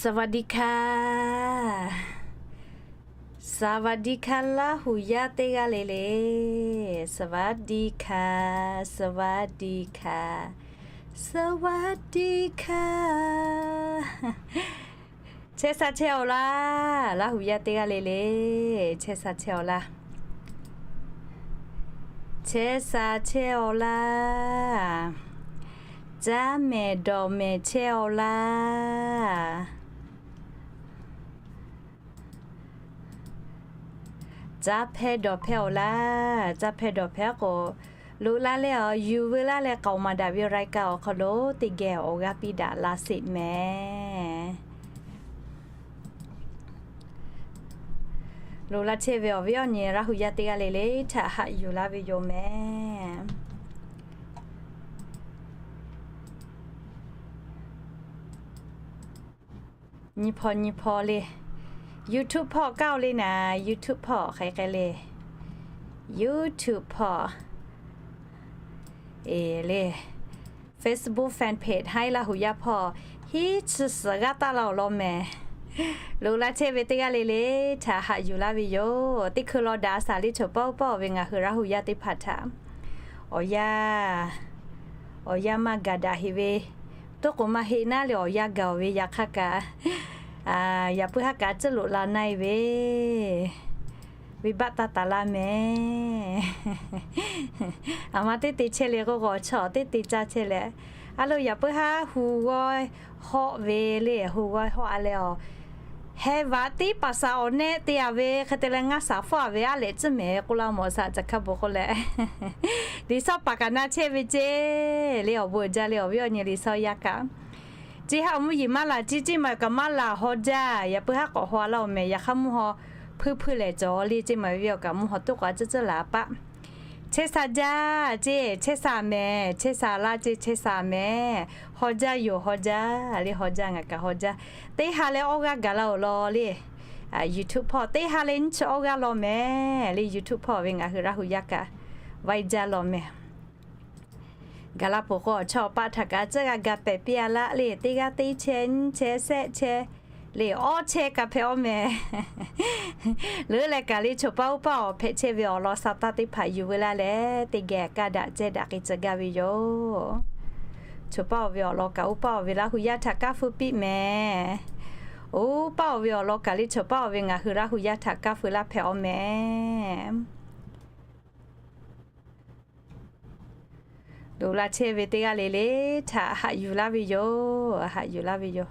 สวัสดีค่ะ Laˇ huˍ yaˇ teˇ g'aˇ le le. สวัสดีค่ะ สวัสดีค่ะ สวัสดีค่ะ Chehˇ sha chehˇ-aw laˇ. Laˇ huˍ yaˇ teˇ g'aˇ le le, chehˇ sha chehˇ-aw laˇ. Chehˇ sha chehˇ-aw laˇ. Caˇ mehˍ dawˬ mehˍ chehˇ-aw laˇ. Caˇ hpehˇ dawˬ hpehˇ-aw laˇ. Caˇ hpehˇ dawˬ hpehˇ k'o, loꞈ la leh awˬ yuˬ veu laˇ leh k'aoˍ maˍ daꞈ ve รายการ awˬ hk'aw lo teˇ geh awˬ g'aˇ piˇ daꞈ la sheˍ mehˍ. Loꞈ la chehˇ ve awˬ viˉ awˬ nyi Laˇ huˍ yaˇ teˇ g'aˇ le le htaꞈ haꞈ yuˬ laˇ ve yoˬ mehˍ. Nyi hpaw nyi hpaw le. YouTube hpawˇ kaˇ-o le naˍ, YouTube hpawˇ hk'aˬ hk'e le. YouTube hpawˇ, e le, Facebook fan page haiˉ Laˇ huˍ yaˇ hpawˇ hiˉ chi suhˍ g'aˇ taˆ la-awˬ lawn mehˍ. Loꞈ la chehˇ ve teˇ g'aˇ le le htaꞈ haꞈ yuˬ laˇ ve yoˬ. Teˇ hkui law daꞈ shaˍ le choˬ paˇ-oˇ paˇ-oˬ ve ngaˬ hui Laˇ huˍ yaˇ teˇ hpaˍ htaꞈ awˬ yanˇ, awˬ yanˇ maˇ gaˬ daꞈ heꞈ ve, toˇ k'oˍ maˇ heˆ naˉ le awˬ yanˇ gaˬ-oˬ ve yaꞈ hk'aˇ kaꞈ, yaꞈ puiˉ haˉ kaꞈ tcuhˉ loꞈ la na-e ve, venˇbaˆ taˇ taˍ laˇ mehˍ. Aˬ ma teˇ te chehˇ le k'oˆ k'o, chaw teˇ te caˇ chehˇ leh, a lo yaꞈ puiˉ haˉ hu g'awˇ hawˆ ve le, hu g'awˇ hawˆ-a leh awˬ heh vaꞈ tiˉ paˍ shaˍ awˬ nehˆ te-a ve hk'e te leh ngaˇ shaˍ hpfuhˇ-a ve aˉ lehꞈ tcuhˉ mehˍ k'oˆ laˇ mawˬ shaˍ caˬ hkaˇ bon k'oˆ leh, Liꞈ shawnˉ paˍ kaꞈ na chehˇ ve ceˇ le. Awˬ bon uiˍ jaˇ le awˬ viˉ awˬ nyi Liꞈ shawnˉ yaˇ kaꞈ, chi haꞈ mvuhˇ yeˬ maˇ laˬ, chi ceˇ maˬ yoˬ kaꞈ maˇ laˬ haw jaˇ. Yaꞈ puiˉ haˉ k'awꞈ haw-a laˇ-oˬ mehˍ. Yaꞈ hk'aˇ mvuhˇ haw hpuiˇ hpuiˇ lehˬ cawˬ le ceˇ maˬ ve awˬ kaꞈ mvuhˇ haw toˆ k'o a tcuhˉ tcuhˉ laˬ paˆ. Chehˇ sha jaˇ ceˇ, chehˇ sha mehˍ, chehˇ sha laˇ ceˇ, chehˇ sha mehˍ. Haw jaˇ yoˬ, haw jaˇ le, haw jaˇ, ngaˬ kaꞈ haw jaˇ. Teˇ ha leh awˇ g'aˇ gaˬ la-oˬ law le. YouTube hpawˇ teˇ ha leh nyiˇ chi awˇ g'aˇ law mehˍ le. YouTube hpawˇ ve ngaˬ hui Laˇ huˍ yaˇ kaꞈ vaiˇ jaˇ law mehˍ. Gaˬ la peuˬ k'o, awˬ chawˇ awˬ paˆ htaꞈ kaꞈ tcuhˉ g'a gaˬ pehˍ piˇ-a laˇ le. Teˇ g'aˇ teˇ chehˇ, nyiˇ chehˇ, shehˆ chehˇ le, awˇ chehˇ kaꞈ hpehꞈ-aw mehˍ. Leuˉ leh kaꞈ le choˬ paˇ-oˇ paˇ-oˬ hpehꞈ chehˇ ve awˬ lawn sa taˇ teˇ hpaˍ yuˬ veu laˇ leh, teˇ geh kaˇ daꞈ cehˇ daꞈ k'ai tcuh gaˇ ve yoˬ. Choˬ paˇ-oˬ ve awˬ lawn kaꞈ oˇ paˇ-oˬ ve Laˇ huˍ yaˇ htaꞈ kaˇ feu piˇ mehˍ. Oˇ paˇ-oˬ ve awˬ lawn kaꞈ le choˬ paˇ-oˬ ve ngaˬ hui Laˇ huˍ yaˇ htaꞈ kaˇ feu laˇ hpehꞈ-aw mehˍ. Loꞈ la chehˇ ve teˇ g'aˇ le le htaꞈ haꞈ yuˬ laˇ ve yoˬ. Haꞈ yuˬ laˇ ve yoˬ.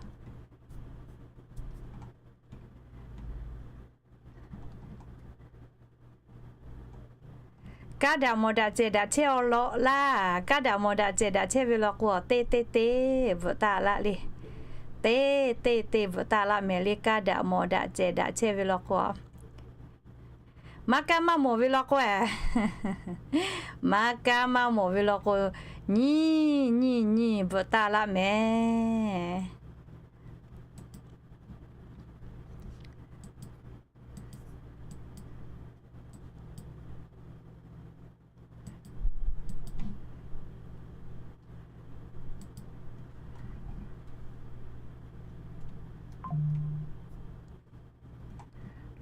Kaˇ daꞈ mawˬ daꞈ cehˬ daꞈ chehˇ-aw law laˇ. Kaˇ daꞈ mawˬ daꞈ cehˬ daꞈ chehˇ ve law k'o, teˇ teˇ teˇ bvuhꞈ taˇ laˇ le. Teˇ teˇ teˇ bvuhꞈ taˇ laˇ mehˍ le. Kaˇ daꞈ mawˬ daꞈ cehˬ daꞈ chehˇ ve law k'o, maˇ kaˇ maˇ mawˬ ve law k'o, maˇ kaˇ maˇ mawˬ ve law k'o, nyiˇ nyiˇ nyiˇ bvuhꞈ taˇ laˇ mehˍ.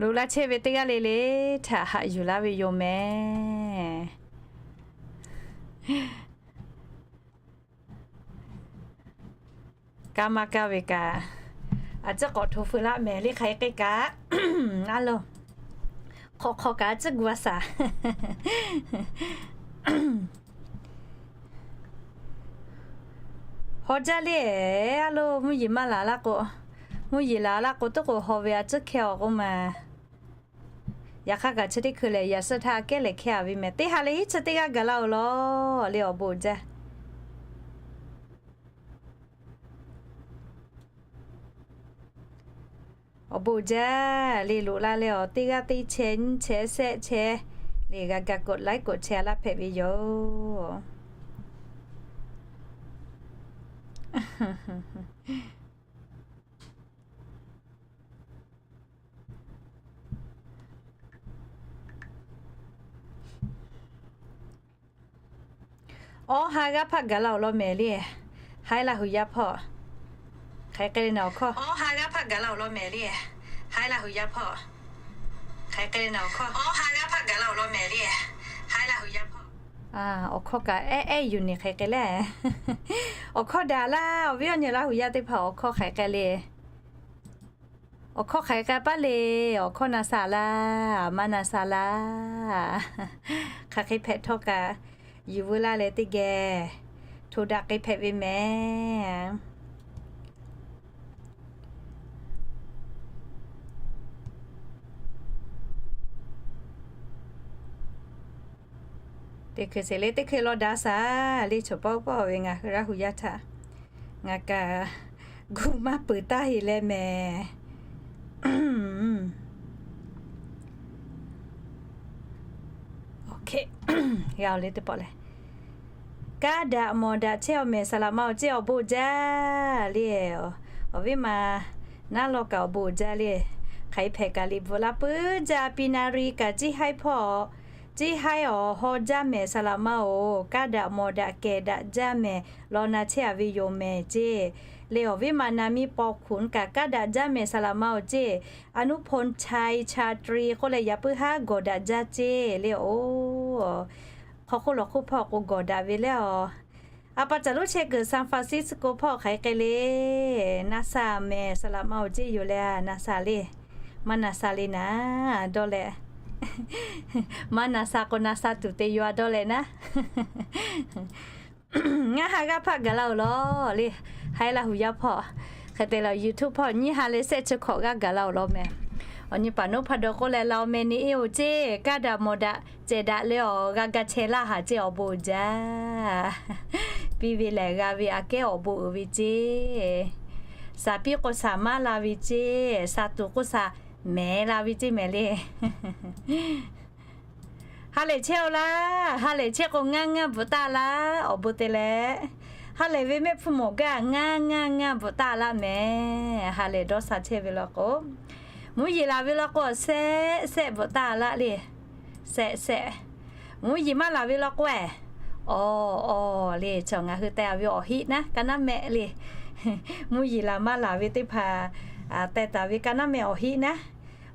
Loꞈ la chehˇ ve teˇ g'aˇ le le htaꞈ haꞈ yuˬ laˇ ve yoˬ mehˍ. Kaˇ maˇ kaˇ ve kaꞈ, a ciˉ k'awꞈ hto feu laˇ mehˍ le. Hk'aˬ hk'e kaꞈ, a lo, hk'awꞈ hk'awꞈ kaꞈ a ciˉ gu a shaˍ. Haw jaˇ le. A lo, mvuhˇ yeˬ maˇ laˬ laˇ k'o, mvuhˇ yeˬ laˬ laˇ k'o, toˉ k'o haw ve a ciˉ hkehˇ-aw k'oˆ ma. Yaꞈ hk'aˇ kaꞈ chi teˇ hkui lehˬ, yaꞈ suhˉ htaˇ kehˉ lehˬ hkehˇ-a ve mehˍ. Teˇ ha leh hiˉ chi teˇ g'aˇ gaˬ laˇ-oˬ law le. Awˬ bon jaˇ. Awˬ bon jaˇ le. Loꞈ la leh awˬ teˇ g'aˇ teˇ chehˇ nyiˇ chehˇ shehˆ chehˇ le g'a ga กดไลค์ กดแชร์ laˇ hpehꞈ ve yoˬ. Awˇ ha g'aˇ hpaˆ gaˬ la-oˬ law mehˍ le. Haiˉ Laˇ huˍ yaˇ hpawˇ, Hk'aˬ hk'e le na awˬ hkawˇ. Awˬ ha g'aˇ hpaˆ gaˬ la awˬ lawn mehˍ le. Haiˉ laˇ hui yaˇ hpaˆ. Hk'aˬ hk'e le na awˬ hkawˇ. Awˬ ha g'aˇ hpaˆ gaˬ la awˬ lawn mehˍ le. Haiˉ laˇ hui yaˇ hpaˆ. Awˬ hkawˇ kaꞈ ehˉ ehˉ yuˬ neˬ hk'aˬ hk'e le. Awˬ hkawˇ daꞈ laˇ, awˬ viˉ awˬ nyi laˇ hui yaˇ teˇ hpaˍ awˬ hkawˇ hk'aˬ hk'e le. Awˬ hkawˇ hk'aˬ hk'e k'ai paˉ le. Awˬ hkawˇ na sha laˇ, maˇ na sha laˇ. Hk'aˬ hk'e hpehꞈ htawˇ kaꞈ, yuˬ veu laˇ leh teˇ geh hto daꞈ k'ai hpehꞈ ve mehˍ. Teˇ hkui sheˍ le teˇ hkui law daꞈ shaˍ le. Chaw pawˆ pawˆ ve ngaˬ hui laˇ hui yaˇ htaꞈ ngaˬ kaꞈ gu maˇ peuˬ taˇ heˍ leh mehˍ. G'a le teˇ pawˆ leh, kaˇ daꞈ mawˬ daꞈ chehˇ-aw mehˍ, saˍ laꞈ ma-oˬ ceˇ, awˬ bon jaˇ le. Awˬ viˉ ma naˉ law kaꞈ awˬ bon jaˇ le. Hk'aˬ hk'e hpehꞈ kaꞈ liꞈ bvuhꞈ la puiˉ jaˇ. Piˇ naˍ riˍ kaꞈ ciˇ haiˉ hpawˇ, ciˇ haiˉ awˬ haw jaˇ mehˍ, saˍ laꞈ ma-oˬ, kaˇ daꞈ mawˬ daꞈ kehˬ daꞈ jaˇ mehˍ, law na chehˇ-a ve yoˬ mehˍ ceˇ le. Awˬ viˉ ma naˍ miˇ paw hkunˍ kaꞈ kaˇ daꞈ jaˇ mehˍ, saˍ laꞈ ma-oˬ ceˇ. อนุพงษ์ชัย ชาตรี k'oˆ leh yaꞈ puiˉ haˉ gawˬ daꞈ jaˇ ceˇ le. Oˬ, hk'aw hk'oˆ lawˬ hk'oˆ hpawˇ k'o gawˬ daꞈ ve le. Awˬ, a pa caˬ lonˉ chehˇ kuiˬ San Francisco hpawˇ hk'aˬ hk'e le. Na sha mehˍ, saˍ laꞈ ma-oˬ ceˇ yoˬ leh na sha le. Maˇ na sha le naˍ, dawˇ leh. Maˇ na sha k'o na sha tuˬ te yaw-a dawˇ leh naˉ. Ngaˇ ha g'aˇ hpaˆ gaˬ la-oˬ law le. Haiˉ laˇ hui yaˇ hpawˇ, hk'e te leh YouTube hpawˇ nyiˇ ha leh shehˆ chi hkawꞈ g'aˇ gaˬ la-oˬ law mehˍ. Awˬ nyi paˍ noˉ hpa dawˬ k'oˆ leh la-oˬ mehˍ neˇ e-oˬ ceˇ, kaˇ daꞈ mawˬ daꞈ cehˬ daꞈ leh awˬ g'a ga chehˇ laˇ haˍ ceˇ, awˬ bon jaˇ. Piˇ ve lehˬ g'a ve aꞈ kehˉ awˬ bon uiˍ ve ceˇ. Shaˍ piˇ k'o shaˍ maˇ la ve ceˇ, shaˍ tuˬ k'o shaˍ mehˍ la ve ceˇ mehˍ le. Ha lehˬ chehˇ-aw laˇ, ha lehˬ chehˇ k'o ngaˇ ngaˇ bvuhꞈ taˇ laˇ, awˬ bon te leh. Ha lehˬ ve mehˆ hpfuhˇ mawˬ gaˇ ngaˇ ngaˇ ngaˇ bvuhꞈ taˇ laˇ mehˍ. Ha lehˬ dawˇ sha chehˇ ve law k'o, mvuhˇ yeˬ laˬ ve law k'o shehˆ shehˆ bvuhꞈ taˇ laˇ le. Shehˆ shehˆ. Mvuhˇ yeˬ maˇ laˬ ve law k'o, awˬ awˬ le, chaw ngaˬ hui teh-a ve awˬ heˆ naˉ, ka naˉ mehˆ le. Mvuhˇ yeˬ laˬ maˇ laˬ ve teˇ hpaˍ teh taˍ ve ka naˉ mehˆ awˬ heˆ naˉ.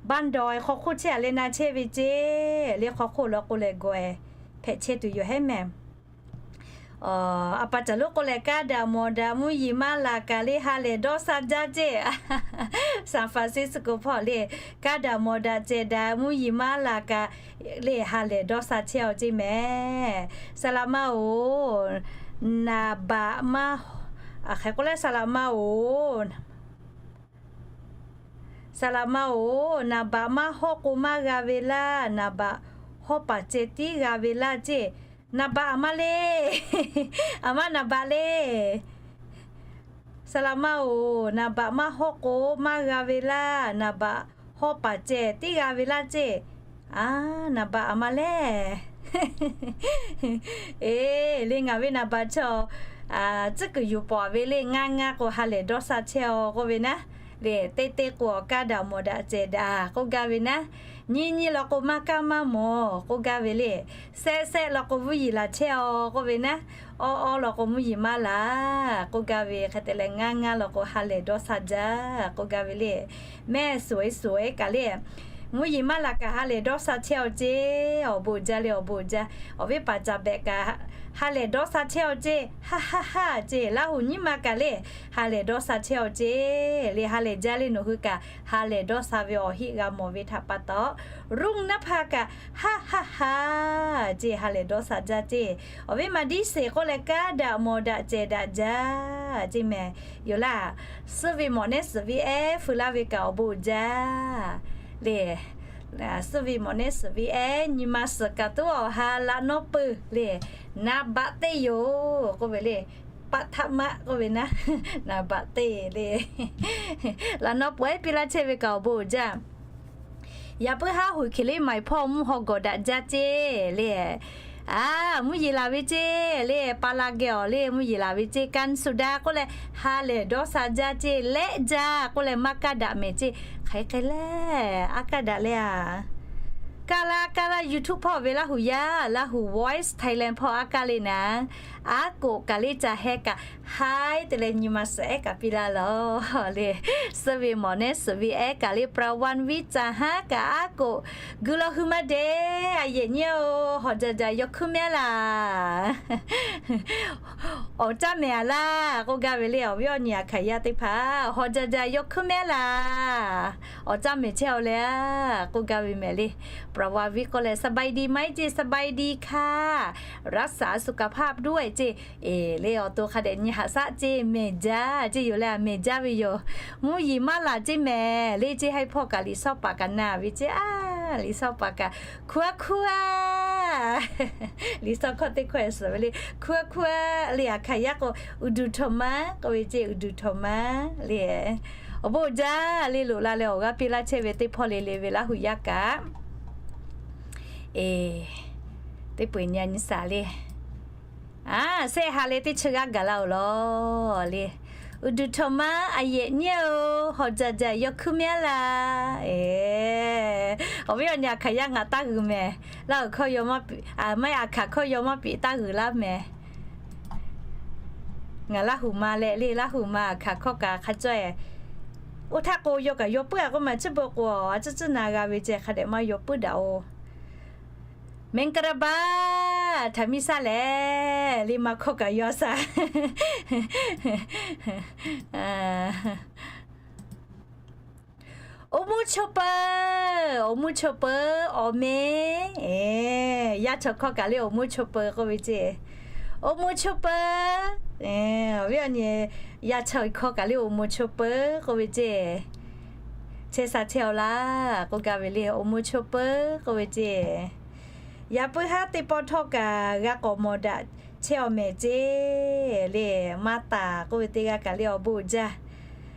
Baˇ dawˬ-e hk'aw hk'oˆ chehˇ-a leh na chehˇ ve ceˇ le. Hk'aw hk'oˆ law k'o lehˬ gawˬ-e hpehꞈ chehˇ tuˬ yoˬ hehˉ mehˍ. A pa caˬ lonˉ k'o lehˬ kaˇ daꞈ mawˬ daꞈ mvuhˇ yeˬ maˇ laˬ kaꞈ le ha lehˬ dawˇ sha jaˇ ceˇ. San Francisco hpawˇ le, kaˇ daꞈ mawˬ daꞈ cehˬ daꞈ mvuhˇ yeˬ maˇ laˬ kaꞈ le ha lehˬ dawˇ sha chehˇ-aw ceˇ mehˍ. Saˍ laꞈ ma-oˬ, naˍ baꞈ maˇ, hk'e k'oˆ leh saˍ laꞈ ma-oˬ, saˍ laꞈ ma-oˬ, naˍ baꞈ maˇ hawˇ k'o maˇ g'a ve laˇ, naˍ baꞈ hawˇ paˍ ceh tiˉ g'a ve laˇ ceˇ. Naˍ baꞈ aˬ ma le. Aˬ ma naˍ baꞈ le. Saˍ laꞈ ma-oˬ, naˍ baꞈ maˇ hawˇ k'o maˇ g'a ve laˇ, naˍ baꞈ hawˇ paˍ ceh tiˉ g'a ve laˇ ceˇ. A, naˍ baꞈ aˬ ma le. Eˬ, le ngaˬ ve naˍ baꞈ chaw tcuhˉ kuiˬ yuˬ pawˍ ve le, ngaˇ ngaˇ k'o ha lehˬ dawˇ sha chehˇ-aw k'oˆ ve naˉ. Le teˇ teˇ k'o kaˇ daꞈ mawˬ daꞈ cehˬ daꞈ k'oˆ gaˇ ve naˉ. Nyiˇ nyiˇ law k'o maˇ kaˇ maˇ mawˬ k'oˆ gaˇ ve le. Shehˆ shehˆ law k'o mvuhˇ yeˬ laˬ chehˇ-aw k'oˆ ve naˉ. Awˇ awˇ law k'o mvuhˇ yeˬ maˇ laˬ k'oˆ gaˇ ve, hk'e te leh ngaˇ ngaˇ law k'o ha lehˬ dawˇ sha jaˇ k'oˆ gaˇ ve le. Mehˆ suhˍ e suhˍ e kaꞈ le, mvuhˇ yeˬ maˇ laˬ kaꞈ ha lehˬ dawˇ sha chehˇ-aw ceˇ, awˬ bon jaˇ le awˬ bon jaˇ. Awˬ viˉ paˍ ca behꞈ kaꞈ ha lehˬ dawˇ sha chehˇ-aw ceˇ, ha ha ha ceˇ. Laˇ huˍ nyiˇ ma kaꞈ le ha lehˬ dawˇ sha chehˇ-aw ceˇ le. Ha lehˬ jaˇ le, nawˬ hui kaꞈ ha lehˬ dawˇ sha ve awˬ heˆ g'a mawˬ ve htaꞈ pa taw, รุ่งนภา kaꞈ ha ha ha ceˇ, ha lehˬ dawˇ sha jaˇ ceˇ. Awˬ viˉ ma diˉ sheˍ k'oˆ leh kaˇ daꞈ mawˬ daꞈ cehˬ daꞈ jaˇ ceˇ mehˍ. Yoˬ laˇ, suhˆ ve mawꞈ nehˉ suhˍ ve ehˉ feu laˇ ve kaꞈ awˬ bon jaˇ le. Suhˆ ve mawꞈ nehˉ suhˍ ve ehˉ nyi ma suhˍ kaꞈ tuˉ awˬ ha laꞈ nawˉ peuˬ le. Naˍ baꞈ teˇ yoˬ k'oˆ ve le. Paˆ htaˆ maˆ k'oˆ ve naˉ, naˍ baꞈ teˇ le. Laꞈ nawˉ peuˬ ehˉ piˇ laˇ chehˇ ve kaꞈ awˬ bon jaˇ. Yaꞈ puiˉ haˉ huiˍ hkiˬ liˇ maiˍ hpawˇ mvuhˇ haw gawˬ daꞈ jaˇ ceˇ le. A, mvuhˇ yeˬ laˬ ve ceˇ le, pa la geh awˬ le mvuhˇ yeˬ laˬ ve ceˇ, กัณฑ์สุดา k'oˆ leh ha lehˬ dawˇ sha jaˇ ceˇ, lehˆ jaˇ k'oˆ leh maˇ kaˇ daꞈ mehˍ ceˇ. Hk'aˬ hk'e le, a kaˇ daꞈ le a. Kaˇ laˇ kaˇ laˇ YouTube hpawˇ ve Laˇ huˍ yaˇ, Laˇ huˍ Voice Thailand hpawˇ aˉ kaˇ le naˍ, aˉ k'oˍ kaˬ le ca heh kaꞈ haiˉ te leh nyi ma suhˍ ehˉ kaꞈ piˇ laˇ lawˬ le. Suhˆ ve mawˬ nehˉ suhˍ ve ehˉ kaˬ le ปลาวาฬ viˉ ca haˉ kaꞈ aˉ k'oˍ gu law hui maˇ dehꞈ. A yehˬ nyi-oˬ, hawˬ jaˬ jaˬ yaw hkuiˉ mehˉ laˬ. Awˬ caˇ mehˍ a laˇ k'oˆ gaˇ ve le. Awˬ viˉ awˬ nyi aˬ hkaˍ yaˇ teˇ hpaˍ, hawˬ jaˬ jaˬ yaw hkuiˉ mehˉ laˬ. Awˬ caˇ mehˍ chehˇ-aw le a k'oˆ gaˇ ve mehˍ le. ปลาวาฬ viˉ k'oˆ leh สบายดีไหม ceˇ, สบายดีค่ะ รักษาสุขภาพด้วย ceˇ. Eˬ le, awˬ to hk'a dehꞈ nyi haꞈ shaˆ ceˇ, mehˍ jaˇ ceˇ yoˬ le. A mehˍ jaˇ ve yoˬ. Mvuhˇ yeˬ maˇ laˬ ceˇ mehˍ le ceˇ. Haiˉ hpawˇ kaꞈ Liꞈ shawˉ paˍ kaꞈ na ve ceˇ a. Liꞈ shawˉ paˍ kaꞈ hkuˇ a hkuˇ a, Liꞈ shawˉ hkawˇ teˇ hkawˇ suhˍ ve le. Hkuˇ a hkuˇ a le, aˬ hkaˍ yaˇ k'o uˍ duˬ htawnˍ ma k'oˆ ve ceˇ, uˍ duˬ htawnˍ ma le. Awˬ bon jaˇ le, loꞈ la leh awˬ g'aˇ piˇ laˇ chehˇ ve teˇ hpawˇ le le ve Laˇ huˍ yaˇ kaꞈ. Eˬ, teˇ peu-eˬ nyi a nyi shaˍ le. A, shehˆ ha leh teˇ chi g'aˇ gaˬ la-oˬ lawˬ le. Uˍ duˬ htawnˍ ma, a yehˬ nyi-oˬ, hawˬ jaˬ jaˬ yaw hkuiˉ mehˉ laˬ. Eˬ, awˬ viˉ awˬ nyi aˬ hkaˍ yaˇ ngaˬ taˇ g'uiˬ mehˍ. Laˇ huˍ hkawˇ yaw maˇ piˍ, maˇ heˆ, aˬ hkaˍ hkawˇ yaw maˇ piˍ taˇ g'uiˬ laˇ mehˍ. Ngaˬ Laˇ huˍ ma leh le, Laˇ huˍ ma aˬ hkaˍ hkawˇ kaꞈ hk'a cawˇ-eˬ. Oˇ htaˇ k'o yaw kaꞈ yaw puiˉ-a k'oˆ ma, chi beuꞈ k'o a tcuhˉ tcuhˉ na g'a ve ceh hk'a dehꞈ maˇ yaw puiˉ daꞈ-oˬ. မင်္ဂလာပါ, htaꞈ miˇ shaˉ lehˬ le, maˇ hkawˇ kaꞈ yaw shaˍ. Awˬ mvuhˇ chaw peuˬ, awˬ mvuhˇ chaw peuˬ, awˬ meh. Yaˇ chaw hkawˇ kaꞈ le awˬ mvuhˇ chaw peuˬ k'oˆ ve ceˇ. Awˬ mvuhˇ chaw peuˬ. Awˬ viˉ awˬ nyi yaˇ chaw hkawˇ kaꞈ le awˬ mvuhˇ chaw peuˬ k'oˆ ve ceˇ. Chehˇ sha chehˇ-aw laˇ k'oˆ gaˇ ve le, awˬ mvuhˇ chaw peuˬ k'oˆ ve ceˇ. Yaꞈ puiˉ haˉ teˇ pawˆ htawˇ kaꞈ g'a k'awꞈ mawˬ daꞈ chehˇ-aw mehˍ ceˇ le. Maˇ taˍ k'oˆ ve teˇ g'aˇ kaꞈ le awˬ bon jaˇ.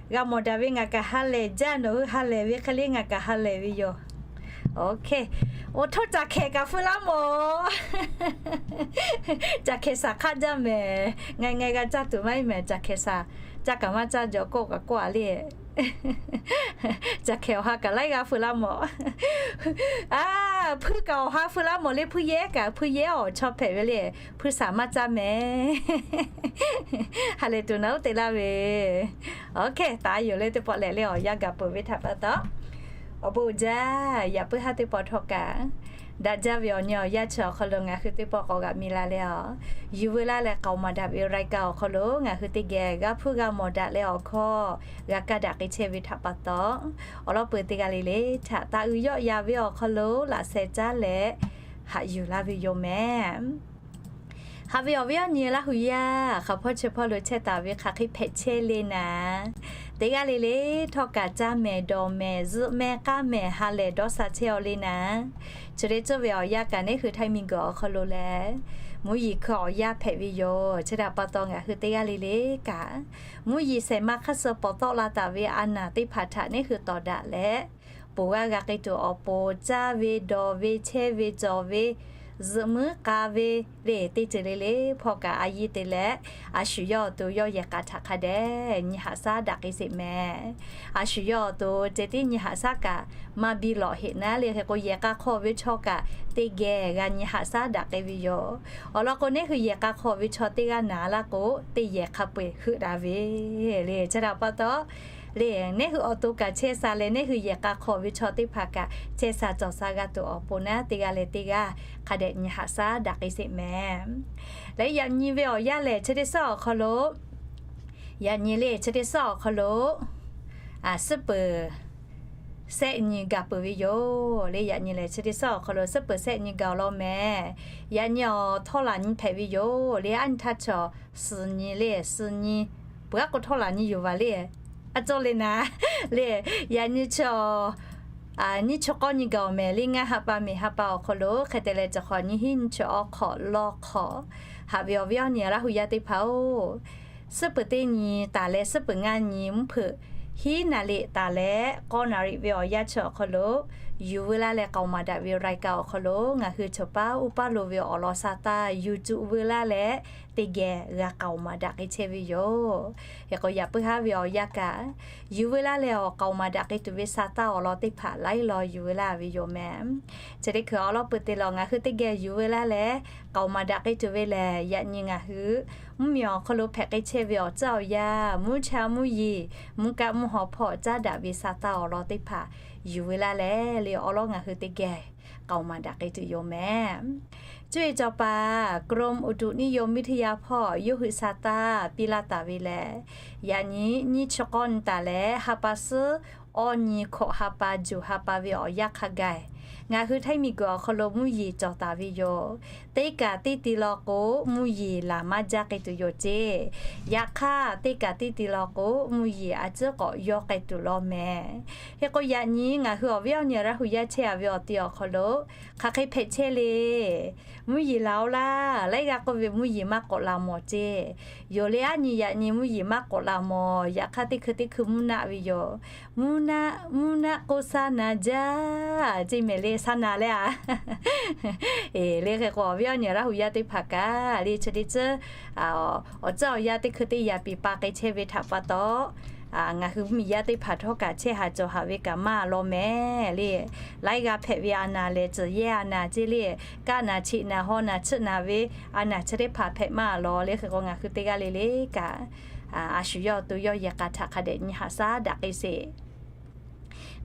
G'a mawˬ daꞈ ve ngaˬ kaꞈ ha lehˬ jaˇ, nawˬ hui ha lehˬ ve hk'e le ngaˬ kaꞈ ha lehˬ ve yoˬ. Oˇ htoˇ caˬ hkehˬ kaꞈ feu laˇ mawˬ. Caˬ hkehˬ shaˍ hk'aˆ jaˇ mehˍ. Ngaˬ ngaˬ g'a caˇ tuˬ maˇ heˆ mehˍ. Caˬ hkehˬ shaˍ caˇ kaꞈ maˇ caˇ jaw kawˆ kaꞈ kawˆ-a le. Caˬ hkehˬ awˬ ha kaꞈ laiˉ g'aˇ feu laˇ mawˬ. A, hpuiˇ kaꞈ awˬ ha feu laˇ mawˬ le. Hpuiˇ yehˉ kaꞈ, hpuiˇ yehˉ awˬ chawˇ hpehꞈ ve le. Hpuiˇ shaˍ maˇ caˇ mehˍ. Ha lehˬ tuˬ naˬ uˉ te laˇ ve. Oˇ hkehˇ taˍ yoˬ le. Teˇ pawˆ lehˬ le awˬ yanˇ gaˬ peuˬ ve htaꞈ pa taw, awˬ bon jaˇ. Yaꞈ puiˉ haˉ teˇ pawˆ htawˇ kaꞈ daꞈ jaˇ ve awˬ nyi awˬ yanˇ chi awˬ hk'aw lo ngaˬ hui teˇ pawˆ k'awꞈ g'aꞈ mi la leh a, yuˬ veu laˇ leh k'awꞈ mawˬ daꞈ ve รายการ awˬ hk'aw lo ngaˬ hui teˇ geh g'a hpuˇ g'a mawˬ daꞈ leh awˬ hkawˇ g'a kaˇ daꞈ k'ai chehˇ ve htaꞈ pa taw, awˬ lawn peuˬ teˇ g'aˇ le le htaꞈ taˇ uiˍ yawˆ ya ve awˬ hk'aw lo laꞈ sheh caˉ leh haꞈ yuˬ laˇ ve yoˬ mehˍ. Haꞈ ve awˬ viˉ awˬ nyi Laˇ huˍ yaˇ, hk'aˬ hpawˇ chi hpawˇ lo chehˇ taˍ ve hk'aˬ hk'e hpehꞈ chehˇ le naˍ, teˇ g'aˇ le le htawˇ kaꞈ caˇ mehˍ dawˬ mehˍ zuhꞈ mehˍ k'aˇ mehˍ ha lehˬ dawˇ sha chehˇ-aw le naˍ. Chi le cawˇ ve awˬ yanˇ kaꞈ neˉ hui Htaiˇ miˬguiˬ awˬ hk'aw lo leh mvuhˇ yeˬ hkui awˬ yanˇ hpehꞈ ve yoˬ. Chi htaꞈ pa taw ngaˬ hui teˇ g'aˇ le le kaꞈ mvuhˇ yeˬ shehˍ ma hk'aˇ suh pawˍ tawˆ la taˍ ve a naˍ teˇ hpaˍ htaꞈ neˉ hui tawˍ daꞈ leh, poˬ g'aˇ g'a k'ai tuˬ awˬ pon caˇ ve dawˬ ve chehˇ ve cawˬ ve zuhꞈ muiˉ k'a ve le teˇ ceuˬ le le hpawˇ kaꞈ a yiˇ te leh, a shu yawˇ awˬ to yawˇ yehˬ k'a htaꞈ hk'a dehꞈ nyi haꞈ shaˉ daꞈ k'ai sheˍ mehˍ. A shu yawˇ awˬ to ceh tiˉ nyi haꞈ shaˉ kaꞈ maˇ biˇ lawꞈ heꞈ naˉ le. Hk'e k'o yehˬ k'a hk'aw ve chaw kaꞈ teˇ geh g'a nyi haꞈ shaˉ daꞈ k'ai ve yoˬ. Awˬ lawn k'o neˉ hui yehˬ k'a hk'aw ve chaw teˇ g'aˇ naˍ laˇ k'o, teˇ yehˬ hk'a peu-eˬ heuˆ daꞈ ve le. Chi htaꞈ pa taw le, neˉ hui awˬ to kaꞈ chehˇ sha leh neˉ hui yehˬ k'a hk'aw ve chaw teˇ hpaˍ kaꞈ chehˇ sha cawˬ sha g'a tuˬ awˬ pon naˉ, teˇ g'aˇ leh teˇ g'aˇ hk'a dehꞈ nyi haꞈ shaˉ daꞈ k'ai sheˍ mehˍ. Leh yaꞈ nyi ve awˬ yanˇ lehˬ chi teˇ suhˉ awˬ hk'aw lo, yaꞈ nyi le chi teˇ suhˉ awˬ hk'aw lo suhˉ peuˬ shehˆ nyi gaˬ peuˬ ve yoˬ le. Yaꞈ nyi lehˬ chi teˇ suhˉ awˬ hk'aw lo suhˉ peuˬ shehˆ nyi gaˬ-oˬ law mehˍ. Yaꞈ nyi awˬ htawˇ laˬ nyi hpehꞈ ve yoˬ le. Aˉ nyi htaˇ chaw suhˍ nyi le, suhˍ nyi peuˬ aˉ k'o htawˇ laˬ nyi yoˬ vaˬ le. A cawˇ le naˍ le. Yaꞈ nyi chaw nyiˇ chaw k'awˇ nyi gaˬ-oˬ mehˍ le. Ngaˇ ha pa mehˍ ha pa awˬ hk'aw lo hk'e te leh, cawˬ hk'awꞈ nyi hiˉ nyi chi awˬ hk'awꞈ lawˇ hk'awꞈ. Haꞈ ve awˬ viˉ awˬ nyi Laˇ huˍ yaˇ teˇ hpaˍ-oˬ, suhˉ peuˬ teˇ nyi taˍ leh suhˉ peuˬ ngaˇ nyi mvuhˇ hpeuꞈ hiˉ naˍ riˍ taˍ leh k'awˇ naˍ riˍ ve awˬ yanˇ chi awˬ hk'aw lo yuˬ veu laˇ leh k'aoˍ maˍ daꞈ ve รายการ awˬ hk'aw lo ngaˬ hui chaw paˉ uˉ paˉ lo ve awˬ lawn sa taˇ yuˬ tuˬ veu laˇ leh teˇ geh g'a k'aoˍ maˍ daꞈ k'ai chehˇ ve yoˬ. Hk'e k'o yaꞈ puiˉ haˉ ve awˬ yanˇ kaꞈ, yuˬ veu laˇ leh awˬ k'aoˍ maˍ daꞈ k'ai tuˬ ve sa taˇ awˬ lawn teˇ hpaˍ laiˉ law yuˬ veu laˇ ve yoˬ mehˍ. Chi teˇ hkui awˬ lawn peuˬ te leh ngaˬ hui teˇ geh yuˬ veu laˇ leh k'aoˍ maˍ daꞈ k'ai tuˬ ve lehˬ, yaꞈ nyi ngaˬ hui mvuhˇmiˬ awˬ hk'aw lo hpehꞈ k'ai chehˇ ve awˬ tcuhˉ awˬ yanˇ, mvuhˇ cha mvuhˇ yeˬ, mvuhˇ kaˆ mvuhˇ haw hpawˇ caˉ daꞈ ve sa taˇ awˬ lawn teˇ hpaˍ yuˬ veu laˇ leh le awˬ lawn ngaˬ hui teˇ geh k'aoˍ maˍ daꞈ k'ai tuˬ yoˬ mehˍ. Cuˇ yiˍ cawˬ paˍ กรมอุตุนิยมวิทยา hpawˇ yawˇ hui sa taˇ piˇ laˇ taˍ ve lehˬ, yaꞈ nyi nyiˇ chi k'awˇ nyi taˍ leh ha pa suhˉ awˇ nyi hkawꞈ ha pa juˬ ha pa ve awˬ yanˇ hk'a gaˬ, ngaˬ hui Htaiˇ miˬguiˬ awˬ hk'aw lo mvuhˇ yeˬ cawˬ taˍ ve yoˬ. Teˇ kaꞈ teˇ ti law k'o, mvuhˇ yeˬ laˬ maˇ jaˇ k'ai tuˬ yoˬ ceˇ. Yaꞈ hk'aˇ, teˇ kaꞈ teˇ ti law k'o, mvuhˇ yeˬ a ciˉ k'awꞈ yawˇ k'ai tuˬ law mehˍ. Hk'e k'o yaꞈ nyi ngaˬ hui awˬ viˉ awˬ nyi Laˇ hu yaˇ chehˇ a ve awˬ ti awˬ hk'aw lo hk'aˬ hk'e hpehꞈ chehˇ le. Mvuhˇ yeˬ laˬ-oꞈ laˇ, laiˉ g'aˇ k'oˆ ve mvuhˇ yeˬ maˇ k'awꞈ laˬ mawˬ ceˇ. Yoˬ le, aˉ nyi yaꞈ nyi mvuhˇ yeˬ maˇ k'awꞈ laˬ mawˬ. Yaꞈ hk'aˇ teˇ hkui teˇ hkui mvuhˇ naˆ ve yoˬ. Mvuhˇ naˆ, mvuhˇ naˆ k'o sa naˍ jaˇ ceˇ mehˍ le, sa naˍ leh a. Eˬ, le hk'e k'o awˬ viˉ awˬ nyi Laˇ hu yaˇ teˇ hpaˍ kaꞈ le chi teˇ tcuhˉ awˬ tcuhˉ awˬ yanˇ teˇ hkui teˇ yaꞈ piˍ pa k'ai chehˇ ve htaꞈ pa taw, ngaˬ hui mvuhˇmiˬ yaˇ teˇ hpaˍ htawˇ kaꞈ chehˇ haˍ cawˬ haˍ ve kaꞈ maˇ law mehˍ le. Laiˉ g'aˇ hpehꞈ ve a naˍ lehˬ, tcuhˬ yehˇ a naˍ ceˇ le. Kaˆ naˍ, cheꞈ naˍ, haw naˍ, chiˆ naˍ ve a naˍ chi teˇ hpaˍ hpehꞈ maˇ law le. Hk'e k'o ngaˬ hui teˇ g'aˇ le le kaꞈ a shu yawˇ awˬ to yawˇ yehˬ k'a htaꞈ hk'a dehꞈ nyi haꞈ shaˉ daꞈ k'ai sheˍ.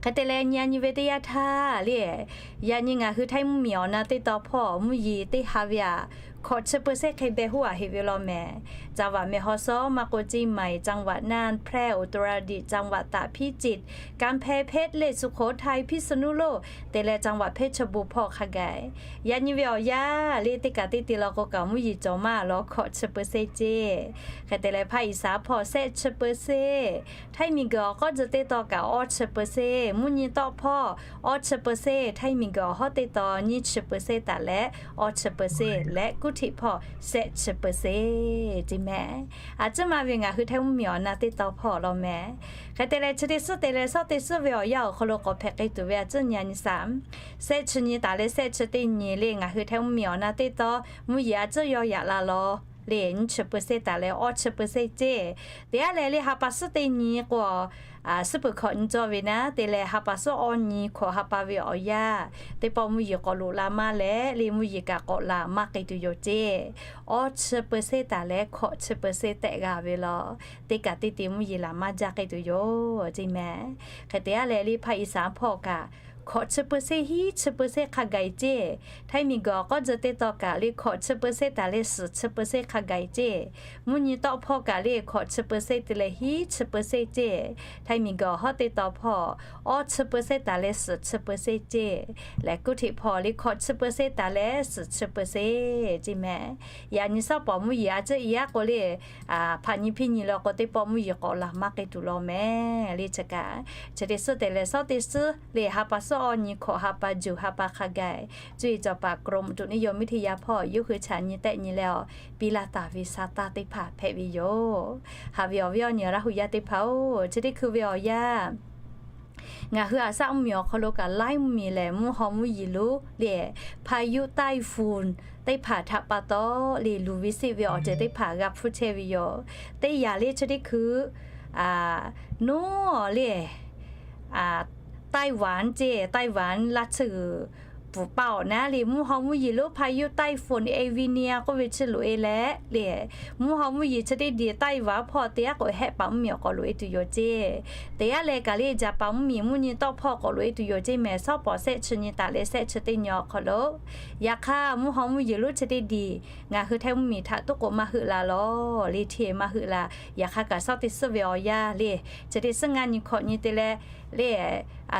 Hk'e te leh nyi a nyi ve teˇ yanˇ htaˇ le, yaꞈ nyi ngaˬ hui Htaiˇ mvuhˇmiˬ awˬ na teˇ taw hpawˇ mvuhˇ yeˬ teˇ ha ve aꞈ, hkawꞈ chi เปอร์เซ็นต์ hk'e beh huˉ aꞈ heꞈ ve law mehˍ. จังหวัดแม่ฮ่องสอน maˇ k'oˆ เชียงใหม่ จังหวัดน่าน แพร่ อุตรดิตถ์ จังหวัดตาก พิจิตร กำแพงเพชร และสุโขทัย พิษณุโลก te leh จังหวัดเพชรบูรณ์ hpawˇ hk'a gaˬ, yaꞈ nyi ve awˬ yanˇ le teˇ kaꞈ teˇ ti law k'o kaꞈ mvuhˇ yeˬ cawˬ maˇ law hkawꞈ chi เปอร์เซ็นต์ ceˇ. Hk'e te leh ภาคอีสาน hpawˇ shehˆ chi เปอร์เซ็นต์, Htaiˇ miˬguiˬ awˬ k'awˇ tcuh teˇ taw kaꞈ awˇ chi เปอร์เซ็นต์, mvuhˇ nyi tawˆ hpawˇ awˇ chi เปอร์เซ็นต์, Htaiˇ miˬguiˬ awˬ hawˉ teˇ taw nyiˇ chi เปอร์เซ็นต์ taˍ leh awˇ chi เปอร์เซ็นต์ leh kuˇ hteꞈ hpawˇ shehˆ chi เปอร์เซ็นต์ ceˇ mehˍ. A ciˉ ma ve ngaˬ hui Htaiˇ mvuhˇmiˬ awˬ na teˇ taw hpawˇ law mehˍ. Hk'e te leh chi teˇ suhˉ te leh shawˉ teˇ suhˉ ve awˬ yanˇ awˬ hk'aw lo k'awꞈ hpehꞈ k'ai tuˬ ve a ciˉ nyi a nyi shaˍ, shehˆ chi nyi taˍ leh shehˆ chi teˇ nyi le ngaˬ hui Htaiˇ mvuhˇmiˬ awˬ na teˇ taw mvuhˇ yeˬ a ciˉ yawˇ yaꞈ la law le nyiˇ chi เปอร์เซ็นต์ taˍ leh awˇ chi เปอร์เซ็นต์ ceˇ. Teˇ aˉ leh le ha pa suhˉ teˇ nyi k'o, suhˉ peuˬ hkawꞈ nyi cawˇ ve naˉ te leh ha pa suhˉ awˇ nyi hkawꞈ ha pa ve awˬ yanˇ, teˇ pawˆ mvuhˇ yeˬ k'awꞈ loꞈ la maˇ leh le mvuhˇ yeˬ kaꞈ k'awꞈ laˬ maˇ k'ai tuˬ yoˬ ceˇ. Awˇ chi เปอร์เซ็นต์ taˍ leh hkawꞈ chi เปอร์เซ็นต์ tehꞈ g'a ve law, teˇ kaꞈ teˇ te mvuhˇ yeˬ laˬ maˇ jaˇ k'ai tuˬ yoˬ ceˇ mehˍ. Hk'e te aˉ leh le ภาคอีสาน hpawˇ kaꞈ hkawꞈ chi เปอร์เซ็นต์ hiˉ chi เปอร์เซ็นต์ hk'a gaˬ ceˇ. Htaiˇ miˬguiˬ awˬ k'awˇ tcuh teˇ taw kaꞈ le hkawꞈ chi เปอร์เซ็นต์ taˍ leh suhˍ chi เปอร์เซ็นต์ hk'a gaˬ ceˇ. Mvuhˇ nyi tawˆ hpawˇ kaꞈ le hkawꞈ chi เปอร์เซ็นต์ te leh hiˉ chi เปอร์เซ็นต์ ceˇ. Htaiˇ miˬguiˬ awˬ hawˉ teˇ taw hpawˇ awˇ chi เปอร์เซ็นต์ taˍ leh suhˍ chi เปอร์เซ็นต์ ceˇ. Leh kuˇ hteꞈ hpawˇ le hkawꞈ chi เปอร์เซ็นต์ taˍ leh suhˍ chi เปอร์เซ็นต์ ceˇ mehˍ. Yaꞈ nyi shawˉ pawˍ mvuhˇ yeˬ a ciˉ i aˉ k'o le, hpaꞈ nyi hpiˇ nyi law k'o teˇ pawˆ mvuhˇ yeˬ k'awꞈ laˬ maˇ k'ai tuˬ law mehˍ le chi kaꞈ. Chi teˇ suhˉ te leh shawˉ teˇ suhˉ le ha pa suhˉ awˇ nyi hkawꞈ ha pa juˬ ha pa hk'a gaˬ, cuˇ yiˍ cawˬ paˍ กรมอุตุนิยมวิทยา hpawˇ yawˇ hui chaꞈ nyi tehˆ nyi leh awˬ piˇ laˇ taˍ ve sa taˇ teˇ hpaˍ hpehꞈ ve yoˬ. Haꞈ ve awˬ viˉ awˬ nyi Laˇ hu yaˇ teˇ hpaˍ-oˬ, chi teˇ hkui ve awˬ yanˇ ngaˬ hui aˬ shaˆ mvuhˇmiˬ awˬ hk'aw lo kaꞈ laiˉ mvuhˇmiˬ lehˬ mvuhˇ haw mvuhˇ yeˬ lonˉ le พายุไต้ฝุ่น teˇ hpaˍ htaꞈ pa taw le luˬ ve seˆ ve awˬ ceuˬ teˇ hpaˍ g'a hpfuhˇ chehˇ ve yoˬ. Teˇ yanˇ le chi teˇ hkui noˉ le Taiwan ceˇ, Taiwan laˇ tsuhˇ g'uiˬ pfuhˍ paˆ awˬ naˉ le mvuhˇ haw mvuhˇ yeˬ lonˉ พายุไต้ฝุ่น เอลนีโญ k'oˆ ve chi loꞈ-e leh le, mvuhˇ haw mvuhˇ yeˬ chi teˇ diˬ Taiwan hpawˇ teˇ aˉ k'o hehˆ paˍ mvuhˇmiˬ awˬ k'awꞈ loꞈ-e tuˬ yoˬ ceˇ. Teˇ aˉ leh kaꞈ le Japan mvuhˇmiˬ mvuhˇ nyi tawˆ hpawˇ k'awꞈ loꞈ-e tuˬ yoˬ ceˇ mehˍ. Shawˉ pawˍ shehˆ chi nyi taˍ leh shehˆ chi teˇ nyi awˬ hk'aw lo, yaꞈ hk'aˇ mvuhˇ haw mvuhˇ yeˬ lonˉ chi teˇ diˬ ngaˬ hui Htaiˇ mvuhˇmiˬ htaꞈ toˉ k'o maˇ heuˆ la law le, hteˇ maˇ heuˆ la. Yaꞈ hk'aˇ kaꞈ shawˉ teˇ suhˉ ve awˬ yanˇ le, chi teˇ suhˉ ngaˇ nyi hkawꞈ nyi te leh le,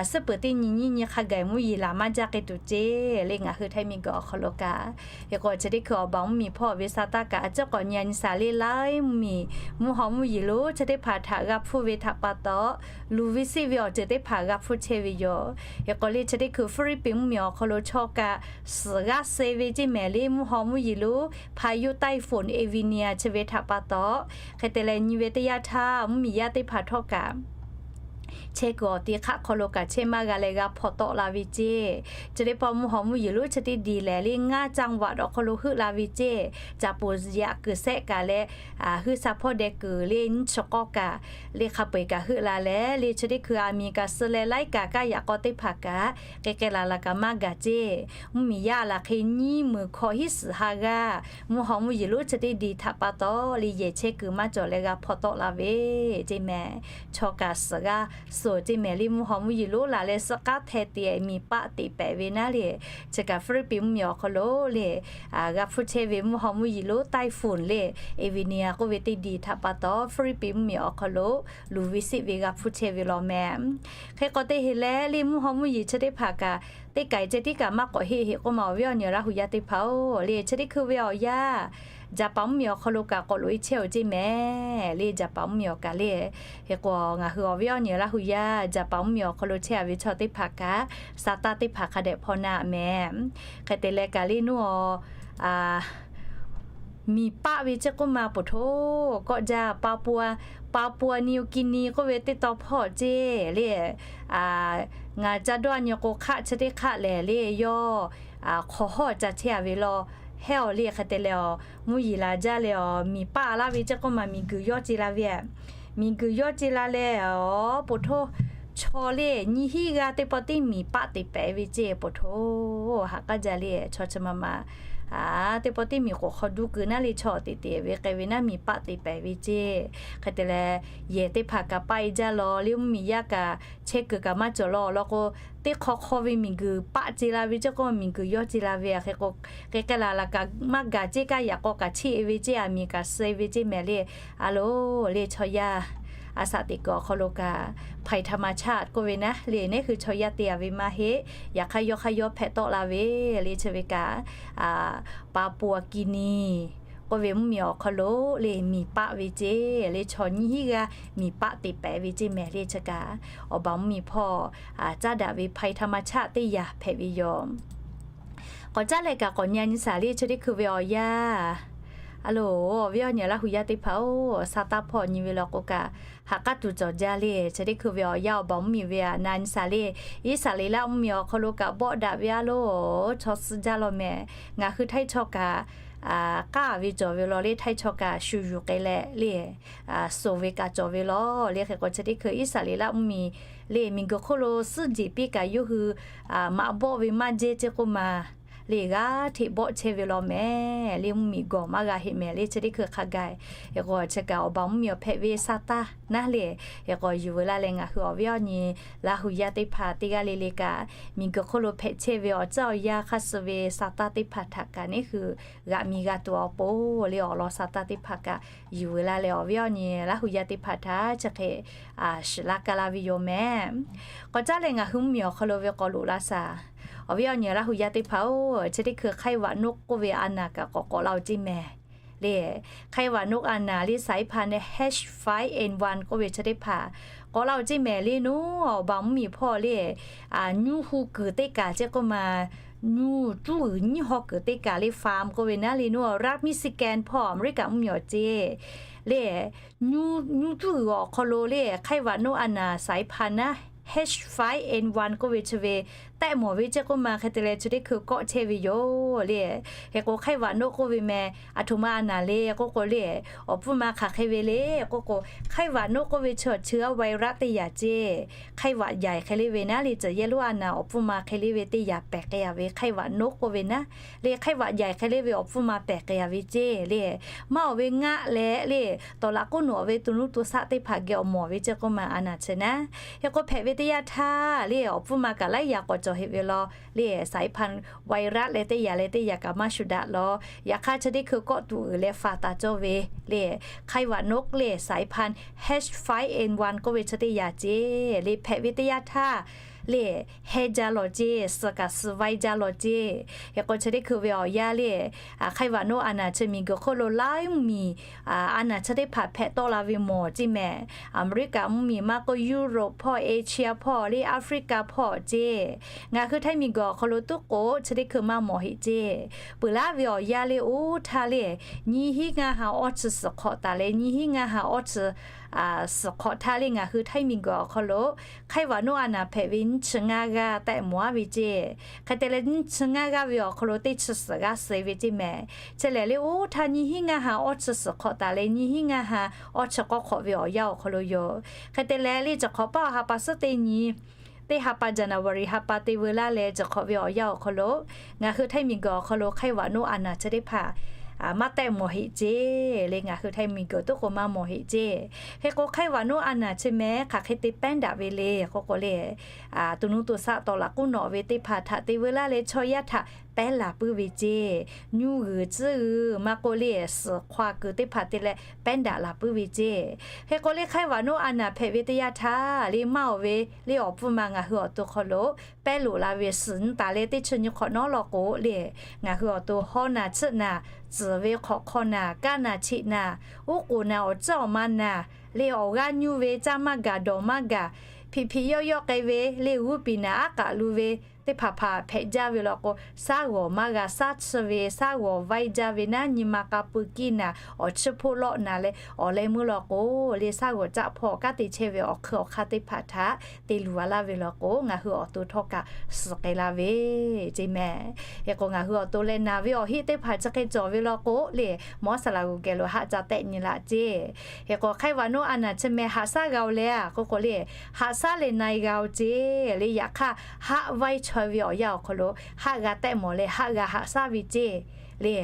suhˉ peuˬ teˇ nyi nyiˇ nyi hk'a gaˬ mvuhˇ yeˬ laˬ maˇ jaˇ k'ai tuˬ ceˇ le ngaˬ hui Htaiˇ miˬguiˬ awˬ hk'aw lo kaꞈ. Hk'e k'o chi teˇ hkui awˬ baˬ mvuhˇmiˬ hpawˇ ve sa taˇ kaꞈ a ciˉ k'awꞈ nyi a nyi shaˍ le laiˉ mvuhˇmiˬ mvuhˇ haw mvuhˇ yeˬ lonˉ chi teˇ hpaˍ htaꞈ g'a hpfuhˇ ve htaꞈ pa taw, luˬ ve seˆ ve awˬ ceuˬ teˇ hpaˍ g'a hpfuhˇ chehˇ ve yoˬ. Hk'e k'o le chi teˇ hkui Hpiˇliˇpiˆ mvuhˇmiˬ awˬ hk'aw lo chaw kaꞈ suhˍ g'aˇ suh ve ceˇ mehˍ le mvuhˇ haw mvuhˇ yeˬ lonˉ พายุไต้ฝุ่น เอลนีโญ chi ve htaꞈ pa taw. Hk'e te leh nyi ve teˇ yanˇ htaˇ mvuhˇmiˬ yaˇ teˇ hpaˍ htawˇ kaꞈ chehˇ kuiˬ awˬ ti hk'aˆ hk'aw lo kaꞈ chehˇ maˇ g'a leh g'a hpaw tawˆ la ve ceˇ. Chi teˇ pawˆ mvuhˇ haw mvuhˇ yeˬ lonˉ chi teˇ diˬ lehˬ le ngaˇ จังหวัด awˬ hk'aw lo heuˆ la ve ceˇ. Caˍ poˍ yaꞈ kuiˬ sehˆ kaꞈ leh, hui sha hpawˇ deh kuiˬ le nyiˇ chi k'awˇ kaꞈ le hk'a peu-eˬ kaꞈ heuˆ la leh le chi teˇ hkui aˬ miˍ kaꞈ suh leh laiˉ kaꞈ kaˇ yaꞈ k'aw teˇ hpaˍ kaꞈ k'ai k'ai laˬ laˬ kaꞈ maˇ gaˬ ceˇ. Mvuhˇ miˬ yaˇ laˬ hk'e nyiˇ meunˍ hkawꞈ hiˉ suhˍ ha g'aˇ mvuhˇ haw mvuhˇ yeˬ lonˉ chi teˇ diˬ htaꞈ pa taw le yehˬ chehˇ kuiˬ maˇ cawˬ leh g'a hpaw tawˆ la ve ceˇ mehˍ. Chaw kaꞈ suhˍ g'aˇ suhˍ ceˇ mehˍ le mvuhˇ haw mvuhˇ yeˬ lonˉ laˬ leh suhˆ k'aˉ hteh te miˬ paˆ teꞈ pehˍ ve naˉ le, chi kaꞈ Hpiˇliˇpiˆ mvuhˇ miˬ awˬ hk'aw lo le g'a hpuˇ chehˇ ve mvuhˇ haw mvuhˇ yeˬ lonˉ ไต้ฝุ่น le Evinia k'oˆ ve teˇ diˬ htaꞈ pa taw Hpiˇliˇpiˆ mvuhˇ miˬ awˬ hk'aw lo luˬ ve siˆ ve g'a hpuˇ chehˇ ve law mehˍ. Hk'e k'aw te heˍ leh le mvuhˇ haw mvuhˇ yeˬ chi teˇ hpaˍ kaꞈ teˇ kaiˬ ceh tiˉ kaꞈ maˇ k'awꞈ heˆ heˆ k'oˆ ma awˬ viˉ awˬ nyi Laˇ hu yaˇ teˇ hpaˍ-oˬ le chi teˇ hkui ve awˬ yanˇ Jaˍpaˍ mvuhˇ miˬ awˬ hk'aw lo kaꞈ k'awꞈ loꞈ e chehˇ-oˬ ceˇ mehˍ le Jaˍpaˍ mvuhˇ miˬ awˬ kaꞈ le. Hk'e k'o ngaˬ hui awˬ viˉ awˬ nyi Laˇ hu yaˇ Jaˍpaˍ mvuhˇ miˬ awˬ hk'aw lo chehˇ a ve chaw teˇ hpaˍ kaꞈ sa taˇ teˇ hpaˍ hk'a dehꞈ hpaw na mehˍ. Hk'e te leh kaꞈ le nuˇ a miˬ paˆ ve ceˇ k'oˆ ma poˬ htoˇ kawˆ jaˇ, Papua New Guinea k'oˆ ve teˇ taw hpawˇ ceˇ le. Ngaˬ ca dawˇ a nyi k'o hk'aˆ chi teˇ hk'aˆ lehˬ le yawˇ hk'awꞈ hawˇ ca chehˇ a ve law hehˉ-aw le. Hk'e te leh a mvuhˇ yeˬ laˬ jaˇ leh a miˬ paˆ laˇ ve ceˇ k'oˆ ma miˬ guiˬ yawˇ ce la ve, miˬ guiˬ yawˇ ce la leh a poˬ htoˇ chaw le nyiˇ hinˉ g'aˇ teˇ pawˆ tiˉ miˬ paˆ teꞈ pehˍ ve ceˇ poˬ htoˇ haꞈ k'aˉ jaˇ le chaw chi ma ma teˇ pawˆ tiˉ miˬ k'oˍ hk'aw duˇ keu naˉ le chaw teꞈ teꞈ ve k'ai ve naˉ miˬ paˆ teꞈ pehˍ ve ceˇ. Hk'e te leh yehˬ teˇ hpaˍ kaꞈ paˆ e jaˇ law le mvuhˇ miˬ yaˇ kaꞈ chehˇ kuiˬ kaꞈ maˇ cawˬ law law k'o teˇ hk'aw hk'aw ve miˬ guiˬ paˆ ce la ve ceˇ k'oˆ miˬ guiˬ yawˇ ce la ve a hk'e k'o k'ai k'ai laˬ laˬ kaꞈ maˇ gaˬ ceˇ kaˇ yaꞈ k'aw kaꞈ cheˇ e ve ceˇ a miˬ kaꞈ suh e ve ceˇ mehˍ le. A loˬ le chaw yaˇ a shaꞈ teꞈ kuiˬ awˬ hk'aw lo kaꞈ ภัยธรรมชาติ k'oˆ ve naˉ le neˉ hui chaw yaˇ te a ve maˇ heˆ. Yaꞈ hk'aˇ yawˇ hk'aˇ yawˇ hpehꞈ tawˆ la ve le chi ve kaꞈ Papua Guinea k'oˆ ve mvuhˇ miˬ awˬ hk'aw lo le miˬ paˆ ve ceˇ le chaw nyiˇ hinˉ g'aˇ miˬ paˆ teꞈ pehˍ ve ceˇ mehˍ le chi kaꞈ awˬ baˬ mvuhˇ miˬ hpawˇ caˉ daꞈ ve ภัยธรรมชาติ teˇ yanˇ hpehꞈ ve yoˬ. K'awꞈ caˉ leh kaꞈ k'awꞈ nyi a nyi shaˍ le chi teˇ hkui ve awˬ yanˇ. A loˬ awˬ viˉ awˬ nyi Laˇ hu yaˇ teˇ hpaˍ-oˬ, sa taˇ hpawˇ nyi ve law k'o kaꞈ ha k'aˉ tuˬ cawˬ jaˇ le. Chi teˇ hkui ve awˬ yanˇ awˬ baˬ mvuhˇ miˬ ve a na nyi shaˍ le. Iˉsaˍreˍlaˆ mvuhˇ miˬ awˬ hk'aw lo kaꞈ bawˆ daꞈ ve a loˬ chaw suh jaˇ law mehˍ. Ngaˬ hui htaiˇ chaw kaꞈ k'aˉ ve cawˬ ve law le htaiˇ chaw kaꞈ shu yuˬ k'ai leh le suˍ ve kaꞈ cawˬ ve law le. Hk'e k'o chi teˇ hkui Iˉsaˍreˍlaˆ mvuhˇ miˬ le miˬ guiˬ hk'oˆ lo suhˉ jeˬ piˇ kaꞈ yawˇ hui maꞈ bawˆ ve maˇ jehˇ ceˇ k'oˆ ma le g'aˇ hteꞈ bawˆ chehˇ ve law mehˍ le mvuhˇ miˬ gawˬ maˇ g'a heˆ mehˍ le chi teˇ hkui hk'a gaˬ. Hk'e k'o chi kaꞈ awˬ baˬ mvuhˇ miˬ awˬ hpehꞈ ve sa taˇ naˉ le. Hk'e k'o yuˬ ve laˇ leh ngaˬ hui awˬ viˉ awˬ nyi Laˇ hu yaˇ teˇ hpaˍ teˇ g'aˇ le le kaꞈ miˬ guiˬ hk'oˆ lo hpehꞈ chehˇ ve awˬ caˇ awˬ yanˇ hk'aˇ suh ve sa taˇ teˇ hpaˍ htaꞈ kaꞈ neˉ hui g'aꞈ mi g'a tuˬ awˬ pon le awˬ lawn sa taˇ teˇ hpaˍ kaꞈ yuˬ ve laˇ leh awˬ viˉ awˬ nyi Laˇ hu yaˇ teˇ hpaˍ htaꞈ chi hk'e shiˍ laˇ ka laˇ ve yoˬ mehˍ. K'awꞈ caˉ leh ngaˬ hui mvuhˇ miˬ awˬ hk'aw lo ve k'awꞈ loꞈ la shaˍ. Awˬ viˉ awˬ nyi Laˇ hu yaˇ teˇ hpaˍ-oˬ, chi teˇ hkui ไข้หวัดนก k'oˆ ve a naˬ kaꞈ k'awꞈ k'awꞈ la-oˬ ceˇ mehˍ le. ไข้หวัดนก a naˬ le สายพันธุ์ H five N one k'oˆ ve chi teˇ hpaˍ k'awꞈ la-oˬ ceˇ mehˍ le nuˇ awˬ baˬ mvuhˇ miˬ hpawˇ le nuˇ hu kuiˬ teˇ kaˬ ceˇ k'oˆ ma nuˇ cuˇ uiˍ nyiˇ haw kuiˬ teˇ kaˬ le farm k'oˆ ve naˉ le nuˇ รัฐ Michigan hpawˇ Aˍmeˍriˆkaꞈ mvuhˇ miˬ awˬ ceˇ le nuˇ cuˇ uiˍ awˬ hk'aw lo le ไข้หวัดนก a naˬ สายพันธุ์ naˉ H five N one k'oˆ ve chi ve tehˆ mawˬ ve ceˇ k'oˆ ma hk'e te leh chi teˇ hkui kawˆ chehˇ ve yoˬ le. Hk'e k'o ไข้หวัดนก k'oˆ ve meh aˬ htoꞈ ma a naˬ le k'oˆ k'o le awˬ pfuhˇ ma hk'aˬ hk'e ve le k'oˆ k'o ไข้หวัดนก k'oˆ ve chi awˬ chi g'aˇ virus teˇ yaꞈ ceˇ. ไข้หวัดใหญ่ hk'e le ve naˉ le tcuh yehˇ lonˉ a naˬ awˬ pfuhˇ ma hk'e le ve teˇ yaꞈ pehˬ k'ai a ve ไข้หวัดนก k'oˆ ve naˉ le ไข้หวัดใหญ่ hk'e le ve awˬ pfuhˇ ma pehˬ k'ai a ve ceˇ le. Maˇ awˬ ve ngaˆ leh le tawˍ laꞈ k'oˆ nawˬ ve to nuˇ to shaˆ teˇ hpaˍ geh awˬ mawˬ ve ceˇ k'oˆ ma a naˬ chi naˉ. Hk'e k'o hpehꞈ ve teˇ yanˇ htaˇ le awˬ pfuhˇ ma kaꞈ laiˉ yaꞈ k'awꞈ cawˬ heˆ ve law le สายพันธุ์ virus leh teˇ yaꞈ leh teˇ yaꞈ kaꞈ maˇ shu daꞈ law. Yaꞈ hk'aˇ chi teˇ hkui kawˆ tuˬ uiˍ leh fa taˍ cawˇ ve le ไข้หวัดนก le สายพันธุ์ H five N one k'oˆ ve chi teˇ yaꞈ ceˇ le hpehꞈ ve teˇ yanˇ htaˇ le heh jaˇ lawˬ ceˇ, suh kaꞈ suh vaiˇ jaˇ lawˬ ceˇ. Hk'e k'o chi teˇ hkui ve awˬ yanˇ le ไข้หวัดนก a naˬ chi miˬ guiˬ hk'oˆ lo laiˉ miˬ a naˬ chi teˇ hpaˍ hpehꞈ tawˆ la ve mawˬ ceˇ mehˍ. Aˍmeˍriˆkaꞈ mvuhˇ miˬ maˇ k'oˆ Europe hpawˇ, Asia hpawˇ le Africa hpawˇ ceˇ. Ngaˬ hui htaiˇ miˬ guiˬ awˬ hk'aw lo tuˉ k'o chi teˇ hkui maˇ mawˬ heˆ ceˇ. Peuˬ laˇ ve awˬ yanˇ le oˇ htaˇ le nyiˇ hinˉ ngaˇ ha awˇ chi suhˍ hk'awꞈ taˍ leh nyiˇ hinˉ ngaˇ ha awˇ chi suhˍ hk'awꞈ htaˇ le ngaˬ hui Htaiˇ miˬguiˬ awˬ hk'aw lo ไข้หวัดนก a naˬ hpehꞈ ve nyiˇ chi ngaˇ g'aˇ tehꞈ mawˬ aˉ ve ceˇ. Hk'e te leh nyiˇ chi ngaˇ g'aˇ ve awˬ hk'aw lo teˇ chi suhˍ g'aˇ suh ve ceˇ mehˍ. Chi lehˬ le oˇ htaˇ nyiˇ hinˉ ngaˇ ha awˇ chi suhˍ hk'awꞈ taˍ leh nyiˇ hinˉ ngaˇ ha awˇ chi k'awˇ hk'awꞈ ve awˬ yanˇ awˬ hk'aw lo yoˬ. Hk'e te leh le chi hk'awꞈ paˆ awˬ ha pa suhˉ teˇ nyi teˇ ha pa January ha pa te veu laˇ leh chi hk'awꞈ ve awˬ yanˇ awˬ hk'aw lo ngaˬ hui Htaiˇ miˬguiˬ awˬ hk'aw lo ไข้หวัดนก a naˬ chi teˇ hpaˍ maˇ tehꞈ mawˬ heꞈ ceˇ le ngaˬ hui Htaiˇ miˬguiˬ tuˉ k'o maˇ mawˬ heꞈ ceˇ. Hk'e k'o ไข้หวัดนก a naˬ chi mehˍ hk'aˬ hk'e te pehˉ daꞈ ve le k'oˆ k'o le, to nuˇ to shaˆ tawˍ laꞈ k'uˉ nawꞈ ve teˇ hpaˍ htaꞈ te veu laˇ leh chaw yaˇ htaꞈ pehˉ laˬ puiˉ ve ceˇ. Nyuˇ g'uiˬ tcuhˉ g'uiˬ maˇ k'oˆ le suhˍ hk'aw kuiˬ teˇ hpaˍ te leh pehˉ daꞈ laˬ puiˉ ve ceˇ. Hk'e k'o le ไข้หวัดนก a naˬ hpehꞈ ve teˇ yanˇ htaˇ le maˇ awˬ ve le awˬ pfuhˇ ma ngaˬ hui awˬ to hk'aw lo pehˉ loꞈ la ve suhˍ nyi taˍ leh teˇ chi nyi hk'awꞈ nawˉ law k'o le, ngaˬ hui awˬ to hawˉ naˬ tsuhˆ naˬ, tcuhˍ ve hk'awꞈ hk'aw naˬ, kaˇ naˬ cheꞈ naˬ, uˉ k'oˍ naˬ, awˬ tcuhˉ awˬ ma naˬ, le awˬ g'aˇ nyuˇ ve caˇ maˇ gaˬ dawˬ maˇ gaˬ, hpiꞈ hpiꞈ yawˆ yawˆ k'ai ve le g'uˇ piˍ naˬ aˉ k'aꞈ lu ve teˇ hpaˍ hpaˍ hpehꞈ jaˇ ve law k'o, shaˉ g'awˬ maˇ g'a, shaˉ chi ve shaˉ g'awˬ vaiˇ jaˇ ve naˉ nyi ma k'a peu kiˇ naˬ, awˬ chiˇ hpoˆ lawˆ naˬ leh awˬ leh meuˇ law k'o, le shaˉ g'awˬ caˆ hpawˇ kanˉ te chehˇ ve awˬ hk'eun awˬ hk'aˇ teˇ hpaˍ htaꞈ te luˬ a laˇ ve law k'o, ngaˬ hui awˬ to htawˇ kaꞈ suhˍ k'ai la ve ceˇ mehˍ. Hk'e k'o ngaˬ hui awˬ to leh naˬ ve awˬ heˆ teˇ hpaˍ chi hk'e cawˬ ve law k'o le, mawˇ saˍ laꞈ g'uˬ geh lo haˆ ca tehˆ nyi laꞈ ceˇ. Hk'e k'o ไข้หวัดนก a naˬ chi mehˍ haꞈ shaˉ g'a-oˬ le a k'oˆ k'o le, haꞈ shaˉ leh na-e g'a-oˬ ceˇ le. Yaꞈ hk'aˇ haˆ vaiˇ chaweh ve awˬ yanˇ awˬ hk'aw lo haˆ g'a tehˆ mawˬ leh haˆ g'a haꞈ shaˉ ve ceˇ le.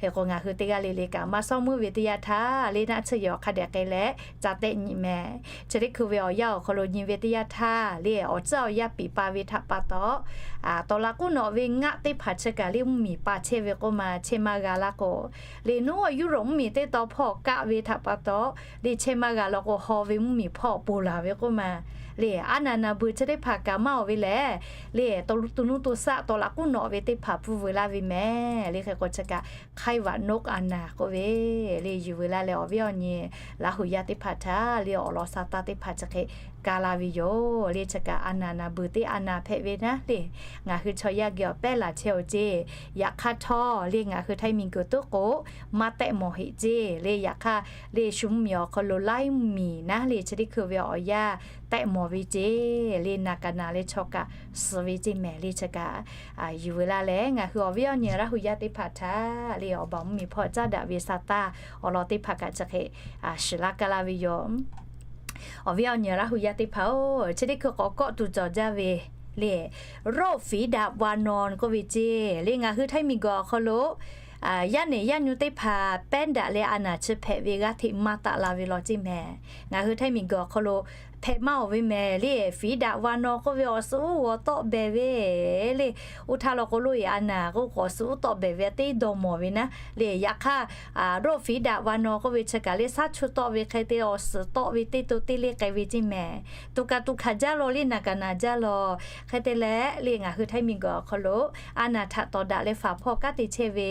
Hk'e k'o ngaˬ hui teˇ g'aˇ le le kaꞈ maˇ shawˉ meuˇ ve teˇ yanˇ htaˇ le naˆ tsuhˇ yawˬ hk'a dehꞈ k'ai leh ca tehˆ nyi mehˍ. Chi teˇ hkui ve awˬ yanˇ awˬ hk'aw lo nyi ve teˇ yanˇ htaˇ le awˬ tcuhˉ awˬ yaˇ piˍ pa ve htaꞈ pa taw, tawˍ laꞈ k'uˉ nawꞈ ve ngaˆ teˇ hpaˍ chi kaꞈ le mvuhˇmiˬ pa chehˇ ve k'oˆ ma chehˇ maˇ g'a laˇ k'o, le nuˉ Yuˇrawꞈ mvuhˇmiˬ teˇ taw hpawˇ kaˆ ve htaꞈ pa taw, le chehˇ maˇ g'a law k'o haw ve mvuhˇmiˬ hpawˇ ponˬ laˬ ve k'oˆ ma le, a naˬ naˬ beuˬ chi teˇ hpaˍ kaꞈ maˇ awˬ ve lehˬ le, to nuˇ to shaˆ tawˍ laꞈ k'uˉ nawꞈ ve teˇ hpaˍ pfuhˇ veu laˇ ve mehˍ le. Hk'e k'o chi kaꞈ ไข้หวัดนก a naˬ k'oˆ ve le yuˬ veu laˇ leh awˬ viˉ awˬ nyi Laˇ hu yaˇ teˇ hpaˍ htaꞈ le awˬ lawn sha taˇ teˇ hpaˍ chi hk'e ka la ve yoˬ le. Chi kaꞈ a naˬ naˬ beuˬ teˇ a naˬ hpehꞈ ve naˉ le, ngaˬ hui chaw yaˇ geh awˬ pehˉ laˬ chehˇ-oˬ ceˇ. Yaꞈ hk'aˇ htawˇ le ngaˬ hui Htaiˇ miˬguiˬ tuˉ k'o maˇ tehˆ mawˬ heˆ ceˇ le. Yaꞈ hk'aˇ le shu mvuhˇmiˬ awˬ hk'aw lo laiˉ mvuhˇmiˬ naˉ le chi teˇ hkui ve awˬ yanˇ tehˆ mawˬ ve ceˇ le. Naˬ kaꞈ naˬ leh chaw kaꞈ suhˍ ve ceˇ mehˍ le. Chi kaꞈ yuˬ veu laˇ leh ngaˬ hui awˬ viˉ awˬ nyi Laˇ hu yaˇ teˇ hpaˍ htaꞈ le awˬ baˬ mvuhˇmiˬ hpawˇ caˉ daꞈ ve sha taˇ awˬ lawn teˇ hpaˍ kaꞈ chi hk'e shiˍ laˇ ka laˇ ve yoˬ. Awˬ viˉ awˬ nyi Laˇ hu yaˇ teˇ hpaˍ-oˬ, chi teˇ hkui k'awꞈ kawˆ tuˬ cawˬ jaˇ ve le โรคฝีดาษวานอน k'oˆ ve ceˇ le ngaˬ hui Htaiˇ miˬguiˬ awˬ hk'aw lo yaˇ nehˬ yaˇ nyu teˇ hpaˍ pehˉ daꞈ leh a naˬ chi hpehꞈ ve g'aˇ hteꞈ maˇ taˆ la ve law ceˇ mehˍ. Ngaˬ hui Htaiˇ miˬguiˬ awˬ hk'aw lo hpehꞈ maˇ awˬ ve mehˍ le. ฝีดาษวานอน k'oˆ ve awˬ suhˍ uˉ g'awˬ tawˆ behˬ ve le. Oˇ htaˇ law k'o loꞈ e a naˬ k'oˆ k'o awˬ suhˍ uˉ tawˆ behˬ ve teˇ dawˇ mawˬ ve naˉ le. Yaꞈ hk'aˇ โรคฝีดาษวานอน k'oˆ ve chi kaꞈ le shaˉ chu tawˆ ve hk'e te awˬ suhˍ tawˆ ve teˇ to teˇ le k'ai ve ceˇ mehˍ. To kaꞈ to hkanˍ jaˇ law le, naˬ kaꞈ naˬ jaˇ law. Hk'e te leh le ngaˬ hui Htaiˇ miˬguiˬ awˬ hk'aw lo a naˬ htaꞈ tawˍ daꞈ leh faˍ hpawˇ kanˉ te chehˇ ve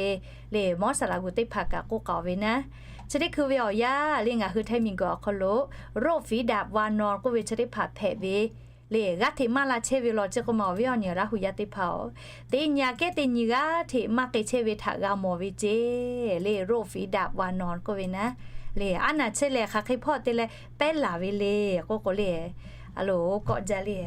le mawˇ saˍ laꞈ g'uˬ teˇ hpaˍ kaꞈ k'oˆ k'aoˍ ve naˉ, chi teˇ hkui ve awˬ yanˇ le ngaˬ hui Htaiˇ miˬguiˬ awˬ hk'aw lo โรคฝีดาษวานอน k'oˆ ve chi teˇ hpaˍ hpehꞈ ve le g'aˇ hteꞈ maˇ la chehˇ ve law ceˇ k'oˆ ma awˬ viˉ awˬ nyi Laˇ hu yaˇ teˇ hpaˍ-oˬ, teˇ nyi aꞈ kehˉ teˇ nyi g'aˇ hteꞈ maˇ k'ai chehˇ ve htaꞈ g'a mawˬ ve ceˇ le โรคฝีดาษวานอน k'oˆ ve naˉ le a naˬ chi lehˬ hk'aˬ hk'e hpawˇ te leh pehˉ laˬ ve le k'oˆ k'o le, a loˍ kawˆ jaˇ le,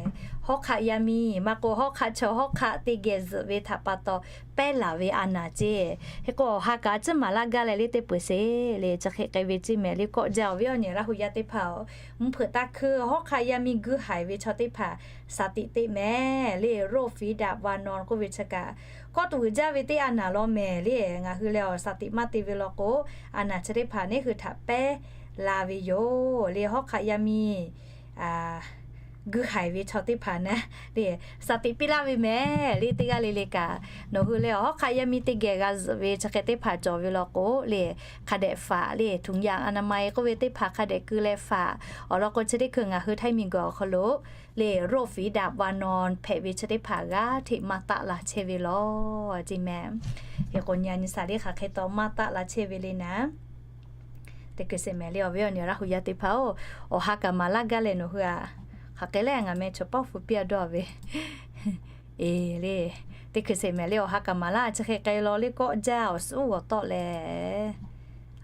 hawˉ hk'aˆ yaˇ miˇ maˇ k'o hawˉ hk'aˆ chaw hawˉ hk'aˆ teˇ geh zuhꞈ ve htaꞈ pa taw pehˉ laˬ ve a naˬ ceˇ. Hk'e k'o awˬ ha kaꞈ a ciˉ maˍ laˇ gaˇ leh le teˇ peuˬ sheˍ le chi hk'e k'ai ve ceˇ mehˍ le kawˆ jaˇ awˬ viˉ awˬ nyi Laˇ hu yaˇ teˇ hpaˍ-oˬ, mvuhˇ hpeuꞈ taˇ hkuiˇ hawˉ hk'aˆ yaˇ miˇ guiˇ haiˬ ve chaw teʼ hpaˍ shaˍ tiꞈ teˇ mehˍ le โรคฝีดาษวานอน k'oˆ ve chi kaꞈ kawˆ tuˬ uiˍ jaˇ ve teˇ a naˬ law mehˍ le. Ngaˬ hui leh awˬ shaˍ tiꞈ maˇ te ve law k'o a naˬ chi teˇ hpaˍ neˉ hui htaꞈ pehˉ la ve yoˬ le. Hawˉ hk'aˆ yaˇ miˇ guiˇ haiˬ ve chaw teˇ hpaˍ naˉ le shaˍ tiꞈ piˇ laˇ ve mehˍ le. Teˇ g'aˇ le le kaꞈ nawˬ hui leh awˬ hawˉ hk'aˆ yaˇ miˇ teˇ geh g'a zuhꞈ ve chi hk'e teˇ hpaˍ cawˬ ve law k'o le, hk'a dehꞈ faꞈ le ถุงยางอนามัย k'oˆ ve teˇ hpaˍ hk'a dehꞈ keu leh faꞈ. Awˬ lawn k'o chi teˇ hkui ngaˬ hui Htaiˇ miˬguiˬ awˬ hk'aw lo le โรคฝีดาษวานอน hpehꞈ ve chi teˇ hpaˍ g'aˇ hteꞈ maˇ taˆ la chehˇ ve law ceˇ mehˍ. Hk'e k'o nyi a nyi shaˍ le hk'aˬ hk'e taw maˇ taˆ la chehˇ ve le naˉ, teˇ hkui sheˍ mehˍ le awˬ viˉ awˬ nyi Laˇ hu yaˇ teˇ hpaˍ-oˬ, awˬ ha kaꞈ maˍ laˇ gaˇ leh nawˬ hui a hk'aˬ hk'e le ngaˬ meh chaw pawˇ hpu piˇ a dawˇ ve e le, teˇ hkui sheˍ mehˍ le awˬ ha kaꞈ maˍ laˇ chi hk'e k'ai law le kawˆ jaˇ awˬ suhˍ uˉ g'awˬ tawˆ leh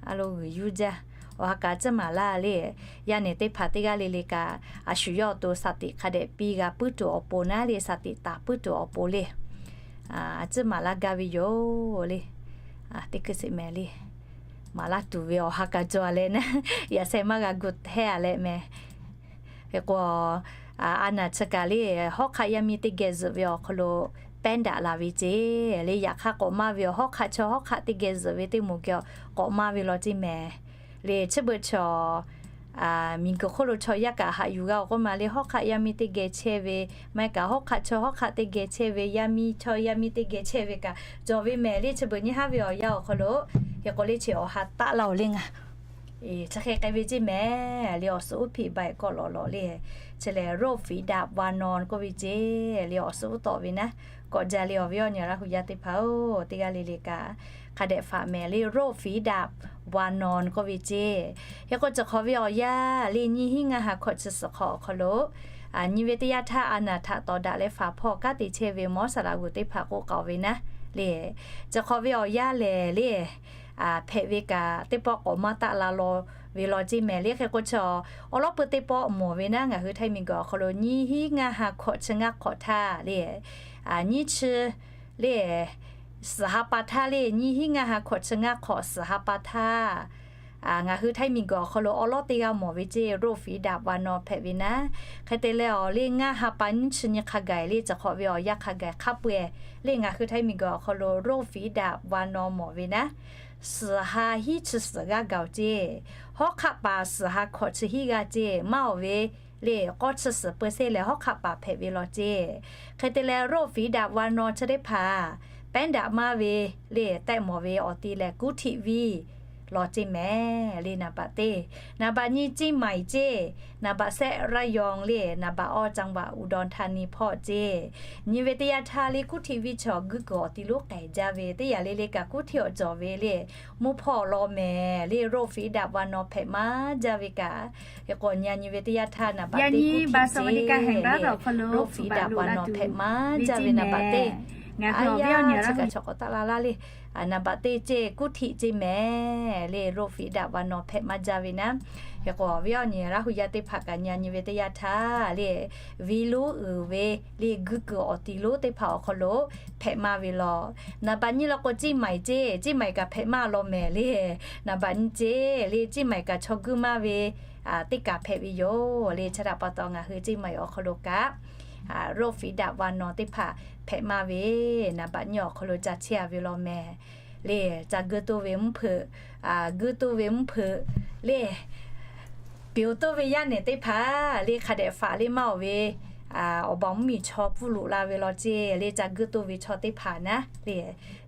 a lo g'uiˬ yuˇ jaˇ. Awˬ ha kaꞈ tcuhˉ maˍ laˇ le. Yaˇ nehˬ teˇ hpaˍ teˇ g'aˇ le le kaꞈ, a shu yawˇ awˬ to shaˍ tiꞈ hk'a dehꞈ piˇ g'a puiˉ tuˬ awˬ pon naˉ le, shaˍ tiꞈ taˍ puiˉ tuˬ awˬ pon le, tcuhˉ maˍ laˇ gaˇ ve yoˬ le. Teˇ hkui sheˍ mehˍ le. Maˍ laˇ tuˬ ve awˬ ha kaꞈ jaw a leh naˉ, yaꞈ sheh maˇ g'a gu hehˉ a leh mehˍ. Hk'e k'o, a naˍ chi kaꞈ le, hawˉ hk'aˆ yaˇ miˇ teˇ geh zuhꞈ ve awˬ hk'aw lo pehˉ daꞈ la ve ceˇ le. Yaꞈ hk'aˇ k'awꞈ maˇ ve awˬ hawˉ hk'aˆ chaw hawˉ hk'aˆ teˇ geh zuhꞈ ve teˇ moˍ geh k'awꞈ maˇ ve law ceˇ mehˍ. Le chi beuꞈ chaw miˬguiˬ hk'oˆ lo chaw yaˇ kaꞈ haꞈ yuˬ g'a awˬ k'oˆ ma le, hawˉ hk'aˆ yaˇ miˇ teˇ geh chehˇ ve, maˇ heˆ kaꞈ hawˉ hk'aˆ chaw hawˉ hk'aˆ teˇ geh chehˇ ve, yaˇ miˇ chaw yaˇ miˇ teˇ geh chehˇ ve kaꞈ cawˬ ve mehˍ le. Chi beuꞈ nyiˇ haˉ ve awˬ yanˇ awˬ hk'aw lo, hk'e k'o le chi awˬ ha taˆ laˇ oˬ le ngaˬ chi hk'e k'ai ve ceˇ mehˍ le. Awˬ suhˍ uˉ hpeꞈ ba e kawˆ lawꞈ lawꞈ le, chi lehˬ โรคฝีดาษวานอน k'oˆ ve ceˇ le. Awˬ suhˍ uˉ tawˆ ve naˉ, kawꞈ jaˇ le awˬ viˉ awˬ nyi Laˇ hu yaˇ teˇ hpaˍ-oˬ, teˇ g'aˇ le le kaꞈ hk'a dehꞈ faꞈ mehˍ le โรคฝีดาษวานอน k'oˆ ve ceˇ. Hk'e k'o chi hk'awꞈ ve awˬ yanˇ le nyiˇ hinˉ ngaˇ ha hkawꞈ chi suhˍ hk'awꞈ awˬ hk'aw lo, nyi ve teˇ yanˇ htaˇ a naˍ htaꞈ tawˍ daꞈ leh faˍ hpawˇ kanˉ te chehˇ ve mawˇ saˍ laꞈ g'uˬ teˇ hpaˍ k'oˆ k'aoˍ ve naˉ le, chi hk'awꞈ ve awˬ yanˇ lehˬ le, hpehꞈ ve kaꞈ teˇ pawˆ k'awꞈ maˇ taˆ la law ve law ceˇ mehˍ le. Hk'e k'o chi awˬ lawˉ pui teˇ pawˆ mawˬ ve naˉ, ngaˬ hui Htaiˇ miˬguiˬ awˬ hk'aw lo nyiˇ hinˉ ngaˇ ha hkawꞈ chi ngaˇ hk'awꞈ htaˇ le, nyiˇ chi le, suhˍ ha pa htaˇ le, nyiˇ hinˉ ngaˇ ha hkawꞈ chi ngaˇ hk'awꞈ suhˍ ha pa htaˇ, ngaˬ hui Htaiˇ miˬguiˬ awˬ hk'aw lo awˬ lawˉ teˇ g'aˇ mawˬ ve ceˇ โรคฝีดาษวานอน hpehꞈ ve naˉ. Hk'e te leh awˬ le ngaˇ ha pa nyiˇ chi nyi hk'a gaˬ le, chi hk'awꞈ ve awˬ yanˇ hk'a gaˬ hk'a peu-eˬ le ngaˬ hui Htaiˇ miˬguiˬ awˬ hk'aw lo โรคฝีดาษวานอน mawˬ ve naˉ, suhˍ ha hiˉ chi suhˍ g'aˇ gaˬ-oˬ ceˇ. Hawˉ hk'aˆ paˍ suhˍ ha hkawꞈ chi hiˉ g'aˇ ceˇ maˇ awˬ ve le, k'awˇ chi suhˍ เปอร์เซ็นต์ lehˬ hawˉ hk'aˆ paˍ hpehꞈ ve law ceˇ. Hk'e te leh โรคฝีดาษวานอน chi teˇ hpaˍ pehˉ daꞈ maˇ ve le tehꞈ mawˬ ve awˬ ti lehˬ กรุงเทพ law ceˇ mehˍ le นับ baꞈ teˇ. นับ baꞈ nyi เชียงใหม่ ceˇ, นับ baꞈ shehˆ ระยอง le, นับ baꞈ awˇ จังหวัดอุดรธานี hpawˇ ceˇ. Nyi ve teˇ yanˇ htaˇ le กรุงเทพ chaw guiˇ kuiˬ awˬ ti lonˉ k'ehˬ jaˇ ve teˇ yanˇ le le kaꞈ กรุงเทพ awˬ cawˬ ve le, mvuhˇ hpawˇ law mehˍ le โรคฝีดาษวานอน hpehꞈ maˇ jaˇ ve kaꞈ. Hk'e k'o nyi nyi ve teˇ yanˇ htaˇ นับ baꞈ teˇ กรุงเทพ ceˇ le, โรคฝีดาษวานอน hpehꞈ maˇ jaˇ ve นับ baꞈ teˇ. A yaˇ chi kaꞈ chaw k'awꞈ taˆ la laˇ le, นับ baꞈ teˇ ceˇ กรุงเทพ ceˇ mehˍ le โรคฝีดาษวานอน hpehꞈ maˇ jaˇ ve naˉ. Hk'e k'o awˬ viˉ awˬ nyi Laˇ hu yaˇ teˇ hpaˍ kaꞈ nyi nyi ve teˇ yanˇ htaˇ le, viˉ lonˉ uiˍ ve le guiˇ kuiˬ awˬ ti lonˉ teˇ hpaˍ awˬ hk'aw lo hpehꞈ maˇ ve law. นับ baꞈ nyi law k'o เชียงใหม่ ceˇ, เชียงใหม่ kaꞈ hpehꞈ maˇ law mehˍ le, นับ baꞈ nyi ceˇ le เชียงใหม่ kaꞈ chaw guiˇ maˇ ve teˇ kaꞈ hpehꞈ ve yoˬ le. Chi htaꞈ pa taw ngaˬ hui เชียงใหม่ awˬ hk'aw lo kaꞈ โรคฝีดาษวานอน teˇ hpaˍ hpehꞈ maˇ ve, นับ baꞈ nyi awˬ hk'aw lo ca chehˇ a ve law mehˍ le. Ca guiˇ toˇ ve mvuhˇ hpeuꞈ, guiˇ toˇ ve mvuhˇ hpeuꞈ le, piˍ toˇ ve yaˇ nehˬ teˇ hpaˍ le hk'a dehꞈ faꞈ le maˇ awˬ ve, awˬ baˬ mvuhˇ miˬ chaw pfuhˇ loꞈ la ve law ceˇ le. Ca guiˇ toˇ ve chaw teˇ hpaˍ naˉ le.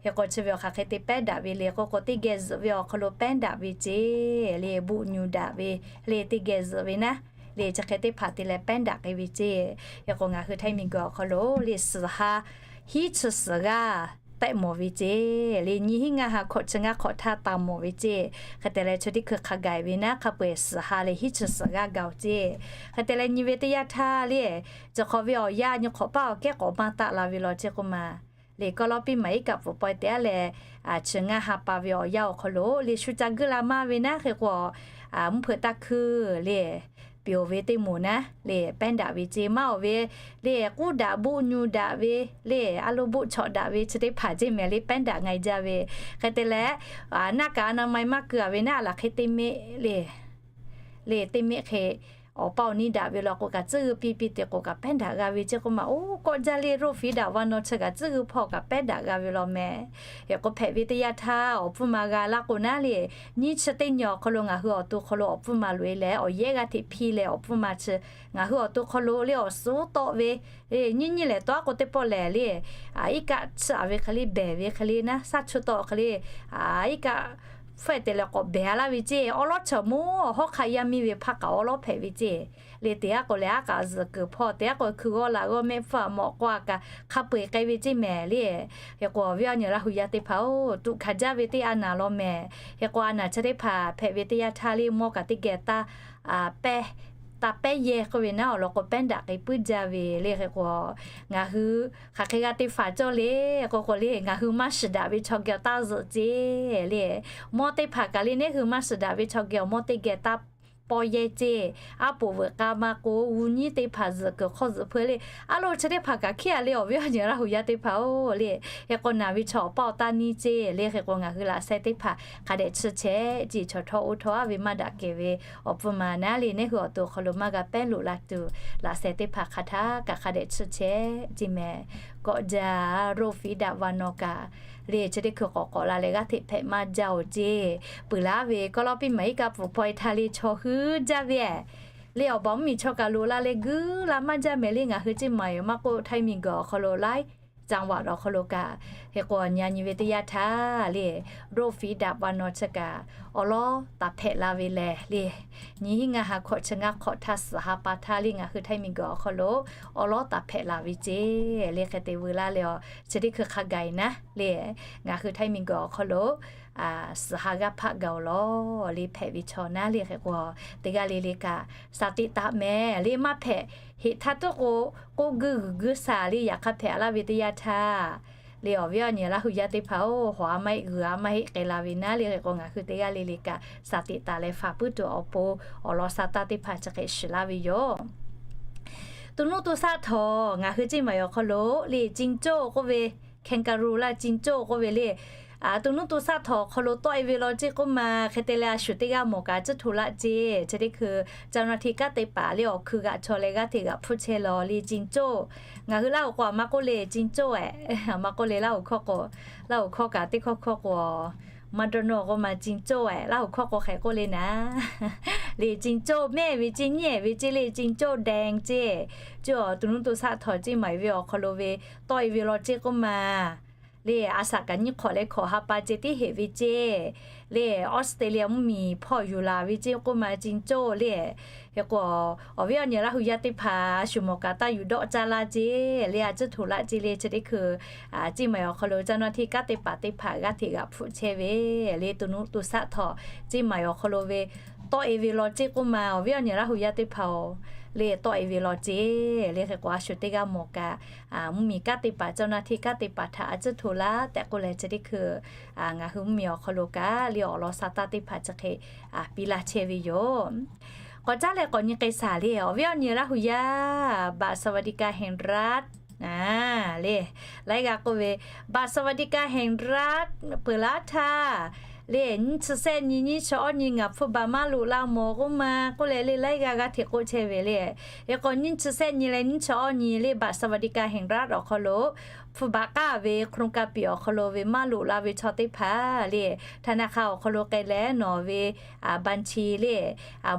Hk'e k'o chi ve awˬ hk'aˬ hk'e te pehˉ daꞈ ve le k'oˆ k'o, teˇ geh zuhꞈ ve awˬ hk'aw lo pehˉ daꞈ ve ceˇ le, buˆ nyu daꞈ ve le teˇ geh zuhꞈ ve naˉ le. Chi hk'e teˇ hpaˍ te leh pehˉ daꞈ k'ai ve ceˇ. Hk'e k'o ngaˬ hui Htaiˇ miˬguiˬ awˬ hk'aw lo le suhˍ ha hiˉ chi suhˍ g'aˇ tehꞈ mawˬ ve ceˇ le, nyiˇ hinˉ ngaˇ ha hkawꞈ chi ngaˇ hk'awꞈ htaˇ taˍ mawˬ ve ceˇ. Hk'e te leh chi teˇ hkui hk'a gaˬ ve naˉ, hk'a peu-eˬ suhˍ ha leh hiˉ chi suhˍ g'aˇ gaˬ-oˬ ceˇ. Hk'e te leh nyi ve teˇ yanˇ htaˇ le, chi hk'awꞈ ve awˬ yanˇ nyi hk'awꞈ paˇ awˬ kehˉ k'awꞈ maˇ taˆ la ve law ceˇ k'oˆ ma le. Kawˇ lawˇ piˇ maˍ iˉ kaˆ pfuhˍ pawehˇ teˇ aˉ leh, chi ngaˇ ha pa ve awˬ yanˇ awˬ hk'aw lo le shu ca guiˇ la maˇ ve naˉ. Hk'e k'o mvuhˇ hpeuꞈ taˇ hkuiˇ le, piˍ ve teˇ moˍ naˉ le pehˉ daꞈ ve ceˇ maˇ awˬ ve le, k'uˉ daꞈ buˆ nyu daꞈ ve le, a lo buˆ chawꞈ daꞈ ve chi teˇ hpaˍ ceˇ mehˍ le pehˉ daꞈ ngaˬ jaˇ ve. Hk'e te leh naˆ kaꞈ a na ma maˇ keu a ve naˉ, a laˬ hk'e teˇ meˆ le le teˇ meˆ hk'e awˬ paˇ awˬ niˇ daꞈ ve law k'o kaꞈ tcuhˉ g'uiˇ piˇ piˇ te k'o kaꞈ pehˉ daꞈ g'a ve ceˇ k'oˆ ma. Oˇ kawˆ jaˇ le โรคฝีดาษวานอน chi kaꞈ tcuhˉ g'uiˇ hpawˇ kaꞈ pehˉ daꞈ g'a ve law mehˍ. Hk'e k'o hpehꞈ ve teˇ yanˇ htaˇ awˬ pfuhˇ ma g'a laˇ k'o naˉ le, nyiˇ chi teˇ nyi awˬ hk'aw lo ngaˬ hui awˬ to hk'aw lo awˬ pfuhˇ ma loꞈ e leh awˬ yehˉ g'aˇ hteꞈ hpiˇ leh awˬ pfuhˇ ma chi ngaˬ hui awˬ to hk'aw lo le awˬ suhˉ tawˆ ve nyiˇ nyi lehˬ tawˆ k'o teˇ pawˆ lehˬ le, iˉ kaˆ chiˇ a ve hk'e le behˬ ve hk'e le naˉ, shaˉ chu tawˆ hk'e le iˉ kaˆ hpfuhˆ te leh k'awꞈ behˬ a laˇ ve ceˇ. Awˉ lawˉ chaw moˉ awˬ hawˉ hk'aˆ yaˇ miˇ ve hpaˇ kaꞈ awˉ lawˉ hpehꞈ ve ceˇ le. Teˇ g'aˇ k'o leh aˉ kaꞈ zuhꞈ kuiˬ hpawˇ, teˇ g'aˇ k'o hkui g'awˇ laꞈ g'awˇ mehˆ hpfuhˇ a mawꞈ k'oˆ a kaꞈ hk'a peu-eˬ k'ai ve ceˇ mehˍ le. Hk'e k'o awˬ viˉ awˬ nyi Laˇ hu yaˇ teˇ hpaˍ-oˬ, tuꞈ hkanˍ jaˇ ve teˇ a naˍ law mehˍ. Hk'e k'o a naˍ chi teˇ hpaˍ hpehꞈ ve teˇ yanˇ htaˇ le mawˇ kaꞈ teˇ geh taˇ pehˉ taˇ pehˉ yehˇ k'oˆ ve naˉ awˬ lawn k'o, pehˉ daꞈ k'ai puiˉ jaˇ ve le. Hk'e k'o, ngaˬ hui hk'aˬ hk'e g'a te hpaˍ cawˇ le k'o k'o le, ngaˬ hui maˇ shiˍ daꞈ ve chaw geh awˬ taˇ zuhꞈ ceˇ le. Mawˇ teˇ hpaˍ kaꞈ le, neˉ hui maˇ shiˍ daꞈ ve chaw geh awˬ mawˇ teˇ geh taˇ pawˇ yehˇ ceˇ. Aˉ poꞈ veuꞈ k'a ma k'o, g'uˇ nyiˉ teˇ hpaˍ zuhꞈ kuiˬ hk'awˇ zuhꞈ hpeu le. A lo chi teˇ hpaˍ kaꞈ hkiˉ a le, awˬ viˉ awˬ nyi Laˇ hu yaˇ teˇ hpaˍ-oˬ le. Hk'e k'o, naˬ ve chaw awˬ paˇ awˬ taˇ neˇ ceˇ le. Hk'e k'o, ngaˬ hui laꞈ sheh teˇ hpaˍ hk'a dehꞈ chi chehˇ ceˇ, chaw htawˇ oˇ htawˇ a ve maˇ daꞈ kehˬ ve awˬ pfuhˇ ma naˉ le, neˉ hui awˬ to awˬ hk'aw lo maˇ g'a pehˉ loꞈ la tuˬ, laꞈ sheh teˇ hpaˍ hk'a htaˇ kaꞈ hk'a dehꞈ chi chehˇ ceˇ mehˍ. Kawꞈ jaˇ, roˆ fiˉ daꞈ va nawˬ kaꞈ le, chi teˇ hkui k'awꞈ k'awꞈ la leh g'aˇ hteꞈ hpehꞈ maˇ jaˇ-oˬ ceˇ. Peuˬ laˇ ve kawˇ lawˇ piˇ maˍ iˉ kaˆ pfuhˍ hpaw-e htaˇ le, chaw hui jaˇ ve le. Awˬ baˬ mvuhˇmiˬ chaw kaꞈ loꞈ la leh guiˇ la maˇ jaˇ mehˍ le. Ngaˬ hui ceˇ maˬ yoˬ maˇ k'oˆ, Htaiˇ miˬguiˬ awˬ hk'aw lo laiˉ caˍ vaꞈ awˬ hk'aw lo kaꞈ, hk'e k'o, nyi a nyi ve teˇ yanˇ htaˇ le, roˆ fiˉ daꞈ va nawˬ chi kaꞈ awˬ lawˉ taˍ hpehꞈ la ve lehˬ le, nyi hiˉ ngaˇ ha hkawꞈ chi ngaˇ hk'awꞈ htaˇ suhˍ ha pa htaˇ le, ngaˬ hui Htaiˇ miˬguiˬ awˬ hk'aw lo awˬ lawˉ taˍ hpehꞈ la ve ceˇ le. Hk'e te veu laˇ leh, chi teˇ hkui hk'a gaˬ-e naˉ le, ngaˬ hui Htaiˇ miˬguiˬ awˬ hk'aw lo suhˍ ha g'aˇ hpaˆ gaˬ-oˬ lawˬ le, hpehꞈ ve chaw naˉ le. Hk'e k'o, teˇ g'aˇ le le kaꞈ shaˍ tiꞈ taˍ mehˍ le, maˇ hpehꞈ heꞈ htaˇ tuˉ k'o, k'oˆ guiˇ g'uiˬ guiˇ shaˍ le, yaꞈ hk'aˇ hpehꞈ laˇ ve teˇ yanˇ htaˇ le, awˬ viˉ awˬ nyi Laˇ hu yaˇ teˇ hpaˍ-oˬ, hawˬ a maˇ heˆ g'uiˬ a maˇ heˆ k'ai la ve naˉ le. Hk'e k'o, ngaˬ hui teˇ g'aˇ le le kaꞈ shaˍ tiꞈ taˍ leh faˍ puiˉ tuˬ awˬ pon awˬ lawn sha taˇ teˇ hpaˍ chi hk'e shiˍ laˇ ve yoˬ. To nuˇ to shaˆ htawꞈ ngaˬ hui ceˇ maˬ yoˬ awˬ hk'aw lo le, จิงโจ้ k'oˆ ve, kangaroo laˇ จิงโจ้ k'oˆ ve le, to nuˇ to shaˆ htawꞈ awˬ hk'aw lo tawˆ-e ve law ceˇ k'oˆ ma, hk'e te leh a shu teˇ g'aˇ mawˬ kaꞈ tcuhˉ hto laˇ ceˇ. Chi teˇ hkui เจ้าหน้าที่ kanˉ te paˍ le awˬ hkui g'aꞈ chaw leh g'aˇ hteꞈ g'aꞈ hpfuhˆ chehˇ law le, จิงโจ้. Ngaˬ hui Laˇ huˍ k'o a maˇ k'oˆ le จิงโจ้ ehˍ, a maˇ k'oˆ le Laˇ huˍ hkawˇ k'o, Laˇ huˍ hkawˇ kaꞈ teˇ hkawˇ hkawˇ k'o, maˇ dawˇ nawˇ k'oˆ ma จิงโจ้ ehˍ, Laˇ huˍ hkawˇ k'o hk'e k'oˆ le naˉ le, จิงโจ้ mehˆ ve ceˇ, nyiˇ ehˍ ve ceˇ le, จิงโจ้แดง ceˇ. Ceˇ, to nuˇ to shaˆ htawꞈ ceˇ maˬ ve awˬ hk'aw lo ve tawˆ-e ve law ceˇ k'oˆ ma le, a shaꞈ kaꞈ nyiˇ hk'awꞈ leh hkawꞈ ha pa ceh tiˉ heꞈ ve ceˇ le, Australia mvuhˇmiˬ hpawˇ yuˬ laˬ ve ceˇ k'oˆ ma จิงโจ้ le. Hk'e k'o, awˬ viˉ awˬ nyi Laˇ hu yaˇ teˇ hpaˍ a shu mawˬ kaꞈ taˇ yuˬ dawˆ caˇ laˇ ceˇ le, a tcuhˉ hto laˇ ceˇ le. Chi teˇ hkui ceˇ maˬ awˬ hk'aw lo เจ้าหน้าที่ kanˉ te paˍ teˇ hpaˍ g'aˇ hteꞈ g'aꞈ hpfuhˆ chehˇ ve le, to nuˇ to shaˆ htawꞈ ceˇ maˬ awˬ hk'aw lo ve tawˆ-e ve law ceˇ k'oˆ ma, awˬ viˉ awˬ nyi Laˇ huˍ yaˇ teˇ hpaˍ-oˬ le, tawˆ-e ve law ceˇ le. Hk'e k'o, a shu teˇ g'aˇ mawˬ kaꞈ mvuhˇmiˬ kanˉ te paˍ เจ้าหน้าที่ kanˉ te paˍ htaꞈ a tcuhˉ hto laˇ tehꞈ k'oˆ leh, chi teˇ hkui ngaˬ hui mvuhˇmiˬ awˬ hk'aw lo kaꞈ le awˬ lawn sha taˇ teˇ hpaˍ chi hk'e piˇ laˇ chehˇ ve yoˬ. K'awꞈ caˉ leh k'awꞈ nyi k'ai shaˍ le, awˬ viˉ awˬ nyi Laˇ huˍ yaˇ บัตรสวัสดิการแห่งรัฐ le, laiˉ g'aˇ k'oˆ ve, บัตรสวัสดิการแห่งรัฐ peuˬ laˇ htaˇ le, nyiˇ chi shehˆ nyi nyiˇ chi awˇ nyi ngaˬ hpfuhˇ baˬ maˇ loꞈ la mawˬ k'oˆ ma k'oˆ leh le, laiˉ g'aˇ g'aˇ hteꞈ k'oˆ chehˇ ve le. Hk'e k'o, nyiˇ chi shehˆ nyi leh nyiˇ chi awˇ nyi le บัตรสวัสดิการแห่งรัฐ awˬ hk'aw lo hpfuhˇ baˬ k'aˇ ve โครงการ piˍ awˬ hk'aw lo ve maˇ loꞈ la ve chaw teˇ hpaˍ le, ธนาคาร awˬ hk'aw lo k'ai leh nawˬ ve บัญชี le,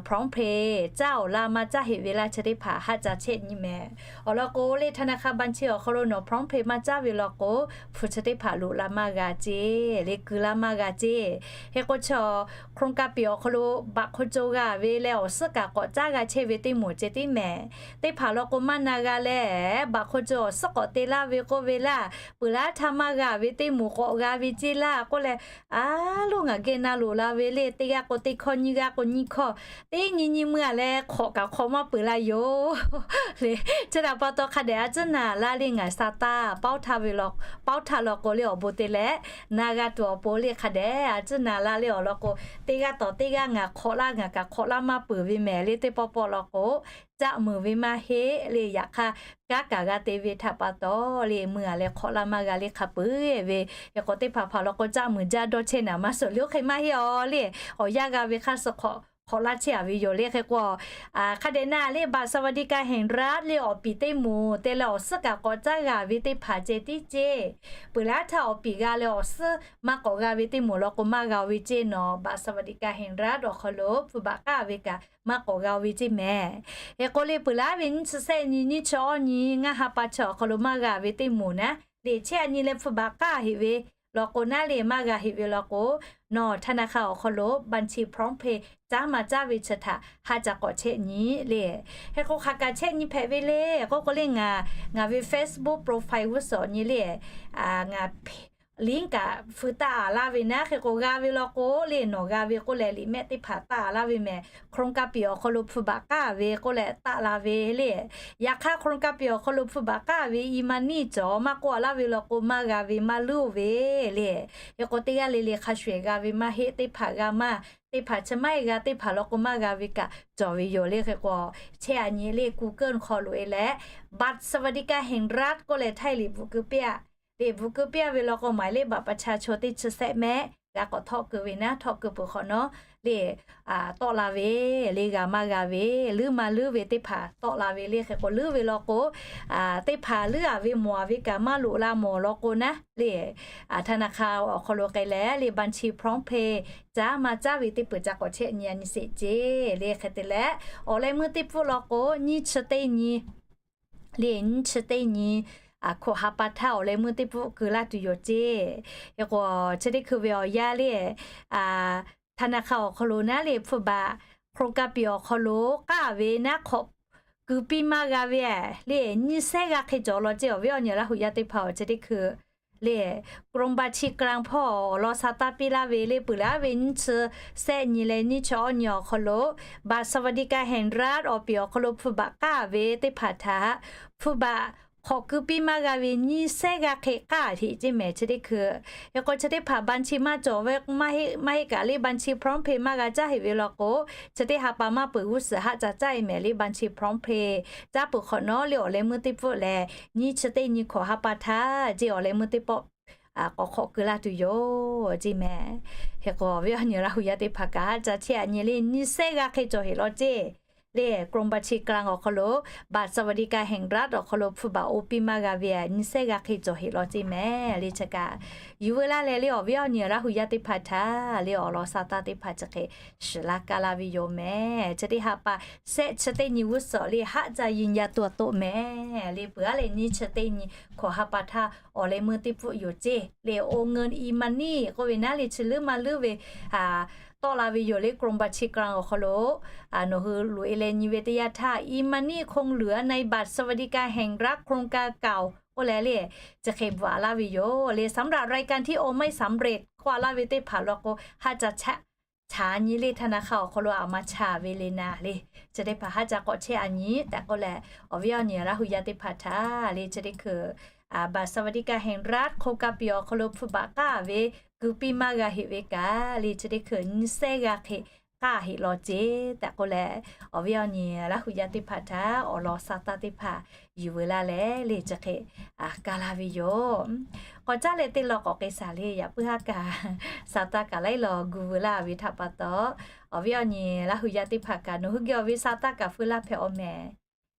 PromptPay caˇ-oˬ laˇ maˇ caˇ heꞈ ve laˇ chi teˇ hpaˍ haˆ ca chehˆ nyi mehˍ. Awˬ lawn k'o le, ธนาคาร บัญชี awˬ hk'aw lo nawˬ PromptPay maˇ caˇ ve law k'o, hpu chi teˇ hpaˍ loꞈ la maˇ g'a ceˇ le, keu laˇ maˇ g'a ceˇ. Hk'e k'o, chaw โครงการ piˍ awˬ hk'aw lo baꞈ hk'aw co g'a ve leh awˬ suhˉ kaꞈ k'awꞈ caˉ g'a chehˇ ve teˇ moˍ ceh tiˉ mehˍ. Teˇ hpaˍ law k'o, maˇ na g'a leh baꞈ hk'aw co awˬ suhˉ k'awꞈ te laˇ ve k'oˆ ve laˇ, peuˬ laˇ htaˇ maˇ g'a ve teˇ moˍ k'awꞈ g'a ve ceˇ laˇ k'oˆ leh, a loˇ ngaˬ geh na loꞈ la ve le, teˇ g'aˇ k'o teˇ hkawˇ, nyiˇ g'aˇ k'o nyiˇ hkawˇ, teˇ nyi nyi meuˇ a leh hk'awꞈ kaꞈ hk'awꞈ maˇ peuˬ la yoˬ le. Chi htaꞈ pa taw hk'a dehꞈ a tcuhˉ naˍ laˇ le, ngaˬ sha taˇ paoˇ htaˇ ve law, paoˇ htaˇ law k'o le awˬ bon te leh na g'a tuˬ awˬ pon le hk'a dehꞈ a tcuhˉ naˍ laˇ le. Awˬ lawn k'o, teˇ g'aˇ tawˍ teˇ g'aˇ ngaˬ hk'awꞈ laˇ ngaˬ kaꞈ hk'awꞈ laˇ maˇ peuˬ ve mehˍ le. Teˇ pawˆ pawˆ law k'o, caˆ muiˬ ve maˇ heˆ le. Yaꞈ hk'aˇ, kanˉ kaꞈ g'a te ve htaꞈ pa taw le, meuˇ a leh hk'awꞈ laˇ maˇ g'a le hk'a peuˬ ve. Hk'e k'o, teˇ hpaˍ hpaˍ law k'o, caˆ muiˬ jaˇ dawˇ chehˇ naˍ maˇ suhˍ le, oˇ hk'e maˇ heˆ aw le. Awˬ yanˇ g'a ve hk'aˇ suh hk'awꞈ hk'awꞈ laˇ chehˇ a ve yoˬ le. Hk'e k'o, hk'a dehꞈ na le บัตรสวัสดิการแห่งรัฐ le awˬ piˍ teˇ moˍ te leh awˬ suhˉ kaꞈ k'awꞈ caˉ g'a ve teˇ hpaˍ ceh tiˉ ceˇ. Peuˬ laˇ htaˇ awˬ piˍ g'a leh awˬ suhˉ maˇ k'awꞈ g'a ve teˇ moˍ law k'o maˇ g'a ve ceˇ. Nawˬ บัตรสวัสดิการแห่งรัฐ awˬ hk'aw lo hpfuhˇ baˬ k'aˇ ve kaꞈ maˇ k'awꞈ g'a ve ceˇ mehˍ. Hk'e k'o le, peuˬ laˇ ve nyiˇ chi shehˆ nyi, nyiˇ chi awˇ nyi, ngaˇ ha pa chi awˬ hk'aw lo maˇ g'a ve teˇ moˍ naˉ le, chehˇ a nyi leh hpfuhˇ baˬ k'aˇ heꞈ ve law k'o naˉ le, maˇ g'a heꞈ ve law k'o, nawˬ ธนาคาร awˬ hk'aw lo บัญชี PromptPay caˉ maˇ caˉ ve chi htaꞈ haˆ ca k'awꞈ chehˇ nyi le. Hk'e k'o, hk'aˬ kaꞈ chehˇ nyi hpehꞈ ve le k'oˆ k'o le, ngaˬ, ngaˬ ve Facebook profile g'uˇ suhˍ nyi le, ngaˬ liˇ kaꞈ hpu taˆ a laˇ ve naˉ. Hk'e k'o g'a ve law k'o le, nawˬ g'a ve k'oˆ leh liꞈ mehˆ teˇ hpaˍ taˆ a laˇ ve mehˍ. โครงการ piˍ awˬ hk'aw lo hpu baꞈ k'aˇ ve k'oˆ leh taˆ la ve le. Yaꞈ hk'aˇ โครงการ piˍ awˬ hk'aw lo hpu baꞈ k'aˇ ve อีมานี่ cawˬ maˇ k'oˆ a laˇ ve law k'o, maˇ g'a ve maˇ luˇ ve le. Hk'e k'o teˇ g'aˇ le le hk'a shuˍ g'a ve maˇ heˆ, teˇ hpaˍ g'a maˇ, teˇ hpaˍ chi maˇ heˆ g'a, teˇ hpaˍ law k'o maˇ g'a ve kaꞈ cawˬ ve yoˬ le. Hk'e k'o chehˇ a nyi le, Google hk'aw loꞈ e leh บัตรสวัสดิการแห่งรัฐ k'oˆ leh htaiˇ liꞈ bvuhꞈ keu piˇ a. Liꞈ bvuhꞈ keu piˇ a ve law k'o, หมายเลขบัตรประชาชน teˇ chi sehˆ mehˆ g'a k'awꞈ htawˆ keu ve naˉ. Htawˆ keu peuˬ hk'awꞈ nawˉ le, tawˆ la ve le, g'a maˇ g'a ve, luˇ maˇ luˇ ve teˇ hpaˍ tawˆ la ve le. Hk'e k'o luˇ ve law k'o, teˇ hpaˍ luˇ a ve mawˬ a ve kaꞈ maˇ loꞈ la mawˬ law k'o naˉ le, ธนาคาร awˬ hk'aw lo k'ai leh le บัญชี พร้อมเพย์ caˉ maˇ caˉ ve teˇ peuˬ ca k'awꞈ chehˇ nyi a nyi sheˍ ceˇ le. Hk'e te leh awˬ leh meuˇ teˇ pfuhˆ law k'o nyiˇ chi teˇ nyi le, nyiˇ chi teˇ nyi hkawꞈ ha pa htaˇ awˬ leh meuˇ teˇ pfuhˆ keu laˇ tuˬ yoˬ ceˇ. Hk'e k'o chi teˇ hkui ve awˬ yanˇ le, ธนาคาร awˬ hk'aw lo naˉ le hpu baꞈ โครงการ piˍ awˬ hk'aw lo k'aˇ ve naˉ hk'awꞈ keu piˇ maˇ g'a ve le, nyiˇ sehˉ g'aˇ hk'e cawˬ law ceˇ. Awˬ viˉ awˬ nyi Laˇ huˍ yaˇ teˇ hpaˍ-oˬ, chi teˇ hkui le กรมบัญชีกลาง hpawˇ awˬ lawn sha taˇ piˇ laˇ ve le, peuˬ leh a ve nyiˇ chi sehˆ nyi leh nyiˇ chi awˇ nyi awˬ hk'aw lo บัตรสวัสดิการแห่งรัฐ awˬ piˍ awˬ hk'aw lo hpu baꞈ k'aˇ ve teˇ hpaˍ htaꞈ hpu baꞈ hk'awꞈ keu piˇ maˇ g'a ve nyiˇ sehˉ g'aˇ hk'e k'aˇ heꞈ ceˇ mehˍ. Chi teˇ hkui hk'e k'o chi teˇ hpaˍ บัญชี maˇ cawˬ ve maˇ heˆ kaꞈ le บัญชี พร้อมเพย์ maˇ g'a caˇ heꞈ ve law k'o, chi teˇ ha pa maˇ peuˬ g'uˇ suhˍ haˆ ca caˇ e mehˍ le บัญชี พร้อมเพย์. Caˉ peuˬ hk'awꞈ nawˉ le awˬ leh meuˇ teˇ pfuhˆ lehˬ, nyiˇ chi teˇ nyi hkawꞈ ha pa htaˇ ceˇ awˬ leh meuˇ teˇ pawˆ k'awꞈ hk'awꞈ keu laˇ tuˬ yoˬ ceˇ mehˍ. Hk'e k'o awˬ viˉ awˬ nyi Laˇ huˍ yaˇ teˇ hpaˍ kaꞈ haˆ ca chehˇ a nyi le, nyiˇ sehˉ g'aˇ hk'e cawˬ heꞈ law ceˇ le. กรมบัญชีกลาง awˬ hk'aw lo บัตรสวัสดิการแห่งรัฐ awˬ hk'aw lo hpu baꞈ oˇ piˇ maˇ g'a ve a nyiˇ sehˉ g'aˇ hk'e cawˬ heꞈ law ceˇ mehˍ. Le chi kaꞈ yuˬ veu laˇ leh le awˬ viˉ awˬ nyi Laˇ huˍ yaˇ teˇ hpaˍ htaꞈ le awˬ lawn sha taˇ teˇ hpaˍ chi hk'e shiˍ laˇ kaˇ laˇ ve yoˬ mehˍ. Chi teˇ ha pa sehˆ chi teˇ nyi g'uˇ suhˍ le haˆ ca yi nya tuˬ toˆ mehˍ. Le peuˬ a leh nyiˇ chi teˇ nyi hkawꞈ ha pa htaˇ awˬ leh meuˇ teˇ pfuhˆ yoˬ ceˇ le. โอนเงิน อีมานี่ k'oˆ ve naˉ le chi luˇ maˇ luˇ ve tawˆ la ve yoˬ le กรมบัญชีกลาง awˬ hk'aw lo nawˬ hui loꞈ e leh nyi ve teˇ yanˇ htaˇ อีมานี่ คงเหลือในบัตรสวัสดิการแห่งรัฐโครงการเก่า k'oˆ leh le chi hk'e bvuhꞈ a laˇ ve yoˬ le. สำหรับรายการที่โอนไม่สำเร็จ k'oˆ a laˇ ve teˇ hpaˍ law k'o haˆ ca chaꞈ chaꞈ nyi le ธนาคาร awˬ hk'aw lo a ma chaꞈ ve le naˉ le. Chi teˇ hpaˍ haˆ ca k'awꞈ chehˇ a nyi tehꞈ k'oˆ leh, awˬ viˉ awˬ nyi Laˇ huˍ yaˇ teˇ hpaˍ htaꞈ le chi teˇ hkui บัตรสวัสดิการแห่งรัฐ โครงการ piˍ awˬ hk'aw lo hpu baꞈ k'aˇ ve keu piˇ maˇ g'a heꞈ ve kaꞈ le chi teˇ hkui nyiˇ sehˉ g'aˇ hk'e k'aˇ heꞈ law ceˇ tehꞈ k'oˆ leh, awˬ viˉ awˬ nyi Laˇ huˍ yaˇ teˇ hpaˍ htaꞈ awˬ lawn sha taˇ teˇ hpaˍ yuˬ veu laˇ leh le chi hk'e kaˇ laˇ ve yoˬ. K'awꞈ caˉ leh teˇ law k'awꞈ k'ai shaˍ le, yaꞈ puiˉ haˉ kaꞈ sha taˇ kaꞈ laiˉ law gu veu laˇ ve htaꞈ pa taw, awˬ viˉ awˬ nyi Laˇ huˍ yaˇ teˇ hpaˍ kaꞈ nawˬ hui geh awˬ ve sha taˇ kaꞈ feu laˇ hpehꞈ awˬ mehˍ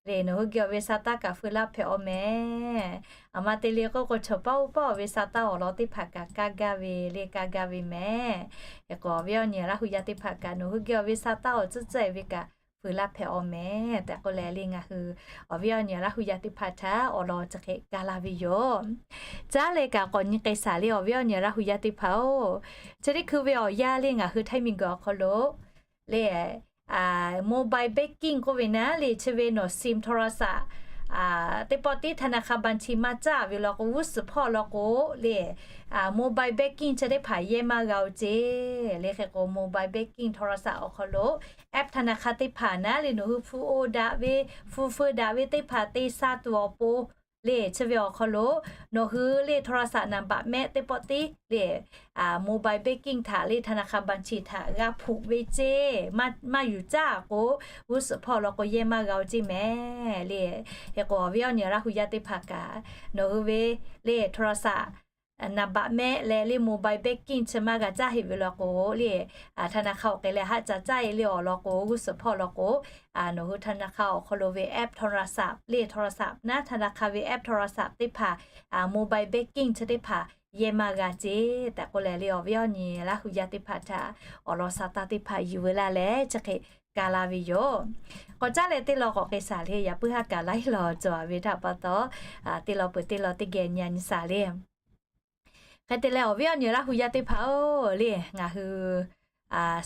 le. Nawˬ hui geh awˬ ve sha taˇ kaꞈ feu laˇ hpehꞈ awˬ mehˍ. Aˬ ma te le k'oˆ k'o, chaw paˉ oˇ paˉ awˬ ve sha taˇ awˬ lawn teˇ hpaˍ kaꞈ kaˇ gaˇ ve le, kaˇ gaˇ ve mehˍ. Hk'e k'o awˬ viˉ awˬ nyi Laˇ huˍ yaˇ teˇ hpaˍ kaꞈ nawˬ hui geh awˬ ve sha taˇ awˬ tcuhˉ tcuhˉ e ve kaꞈ feu laˇ hpehꞈ awˬ mehˍ tehꞈ k'oˆ leh le ngaˬ hui awˬ viˉ awˬ nyi Laˇ huˍ yaˇ teˇ hpaˍ htaꞈ awˬ lawn chi hk'e kaˇ laˇ ve yoˬ. Caˉ leh kaꞈ k'awꞈ nyi k'ai shaˍ le awˬ viˉ awˬ nyi Laˇ huˍ yaˇ teˇ hpaˍ-oˬ, chi teˇ hkui ve awˬ yanˇ le ngaˬ hui Htaiˇ miˬguiˬ awˬ hk'aw lo le mobile banking k'oˆ ve naˉ le chi ve nawˬ ซิม โทรศัพท์ teˇ pawˆ tiˉ ธนาคาร บัญชี maˇ caˇ ve law k'o, g'uˇ suhˍ hpawˇ law k'o le mobile banking chi teˇ hpaˍ yehˇ maˇ g'a-oˬ ceˇ le. Hk'e k'o mobile banking โทรศัพท์ awˬ hk'aw lo app ธนาคาร teˇ hpaˍ naˉ le nawˬ hui hpu oˇ daꞈ ve, hpu feu daꞈ ve teˇ hpaˍ te sha tuˬ awˬ pon le chi ve awˬ hk'aw lo nawˬ hui le โทรศัพท์ naˍ baꞈ mehˆ teˇ pawˆ tiˉ le mobile banking htaꞈ le ธนาคาร บัญชี htaꞈ g'a hpuꞈ ve ceˇ. Maˇ yuˬ caˇ k'o, g'uˇ suhˍ hpawˇ law k'o yehˇ maˇ g'a-oˬ ceˇ mehˍ le. Hk'e k'o awˬ viˉ awˬ nyi Laˇ huˍ yaˇ teˇ hpaˍ kaꞈ nawˬ hui ve le โทรศัพท์ naˍ baꞈ mehˆ leh le mobile banking chi maˇ g'a caˇ heꞈ ve law k'o le ธนาคาร awˬ k'ai leh haˆ ca caˇ e le awˬ lawn k'o, g'uˇ suhˍ hpawˇ law k'o nawˬ hui ธนาคาร awˬ hk'aw lo ve app โทรศัพท์ le โทรศัพท์ naˉ ธนาคาร ve app โทรศัพท์ teˇ hpaˍ mobile banking chi teˇ hpaˍ yehˇ maˇ g'a ceˇ tehꞈ k'oˆ leh le awˬ viˉ awˬ nyi Laˇ huˍ yaˇ teˇ hpaˍ htaꞈ awˬ lawn sha taˇ teˇ hpaˍ yuˬ veu laˇ leh chi hk'e kaˇ laˇ ve yoˬ. K'awꞈ caˉ leh teˇ law k'awꞈ k'ai shaˍ le, yaꞈ puiˉ haˉ kaꞈ laiˉ law cawˬ ve htaꞈ pa taw, teˇ law peuˬ teˇ law teˇ geh nyi a nyi shaˍ le. Hk'e te leh awˬ viˉ awˬ nyi Laˇ huˍ yaˇ teˇ hpaˍ-oˬ le, ngaˬ hui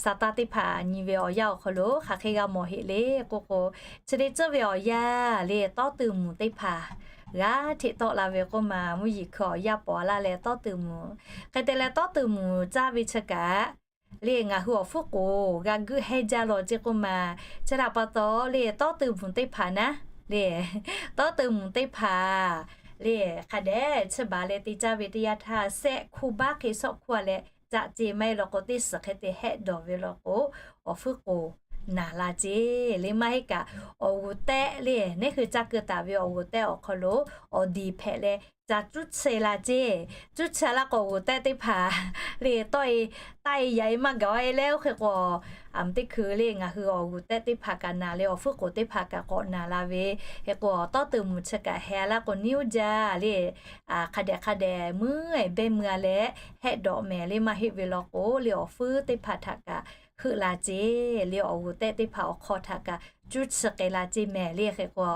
sha taˇ teˇ hpaˍ nyi ve awˬ yanˇ awˬ hk'aw lo hk'aˬ hk'e g'a mawˬ heꞈ le k'oˆ k'o, chi teˇ ceuˬ ve awˬ yanˇ le tawˇ tuˬ mvuhˬ teˇ hpaˍ g'aˇ hteꞈ tawˆ la ve k'oˆ ma, mvuhˇ yeˬ hkui awˬ yaˇ paw laˇ leh tawˇ teuꞈ muˬ. Hk'e te leh tawˇ teuꞈ muˬ caˇ ve chi kaꞈ, le ngaˬ hui awˬ hpfuhˇ k'oˍ g'a guˆ hehnˇ jaˇ law ceˇ k'oˆ ma. Chi htaꞈ pa taw le tawˇ teuꞈ muˬ teˇ hpaˍ naˉ le, tawˇ teuꞈ muˬ teˇ hpaˍ le hk'a dehꞈ chi baˬ leh te caˇ ve teˇ yanˇ htaˇ, sehˆ hkuˇ baˆ hk'e shawˆ hkuˇ a leh caˇ ceˇ maˇ heˆ law k'o, teˇ suhˍ hk'e te hehˆ dawˬ ve law k'o, awˬ hpfuhˇ k'oˍ naˬ la ceˇ le. Maˇ heˆ kaꞈ awˬ g'uˬ tehˆ le, neˇ hui caˇ keu taˍ ve awˬ g'uˬ tehˆ awˬ hk'aw lo awˬ diˍ hpehꞈ leh ca cuˇ chi la ceˇ. Cuˇ chi laˇ k'o awˬ g'uˬ tehˆ teˇ hpaˍ le tawˆ e, taˆ e yaꞈ e maˇ gaˬ e leh, oˇ hk'e k'o, aˬ mvuhˇ teˇ hkui le ngaˬ hui awˬ g'uˬ tehˆ teˇ hpaˍ kaꞈ naˬ le, awˬ hpfuhˇ k'oˍ teˇ hpaˍ kaꞈ k'awꞈ naˬ la ve. Hk'e k'o tawˇ teuꞈ muˬ chi kaꞈ heh laˇ k'o, neˇ uˉ jaˇ le, hk'a dehꞈ hk'a dehꞈ meuˇ e behˇ mui a leh hehˆ dawꞈ mehˍ le. Maˇ heˆ ve law k'o le awˬ fuiˉ teˇ hpaˍ htaꞈ kaꞈ heuˆ la ceˇ le, awˬ g'uˬ tehˆ teˇ hpaˍ awˬ hk'aw htaꞈ kaꞈ cuˇ chi k'ai la ceˇ mehˍ le. Hk'e k'o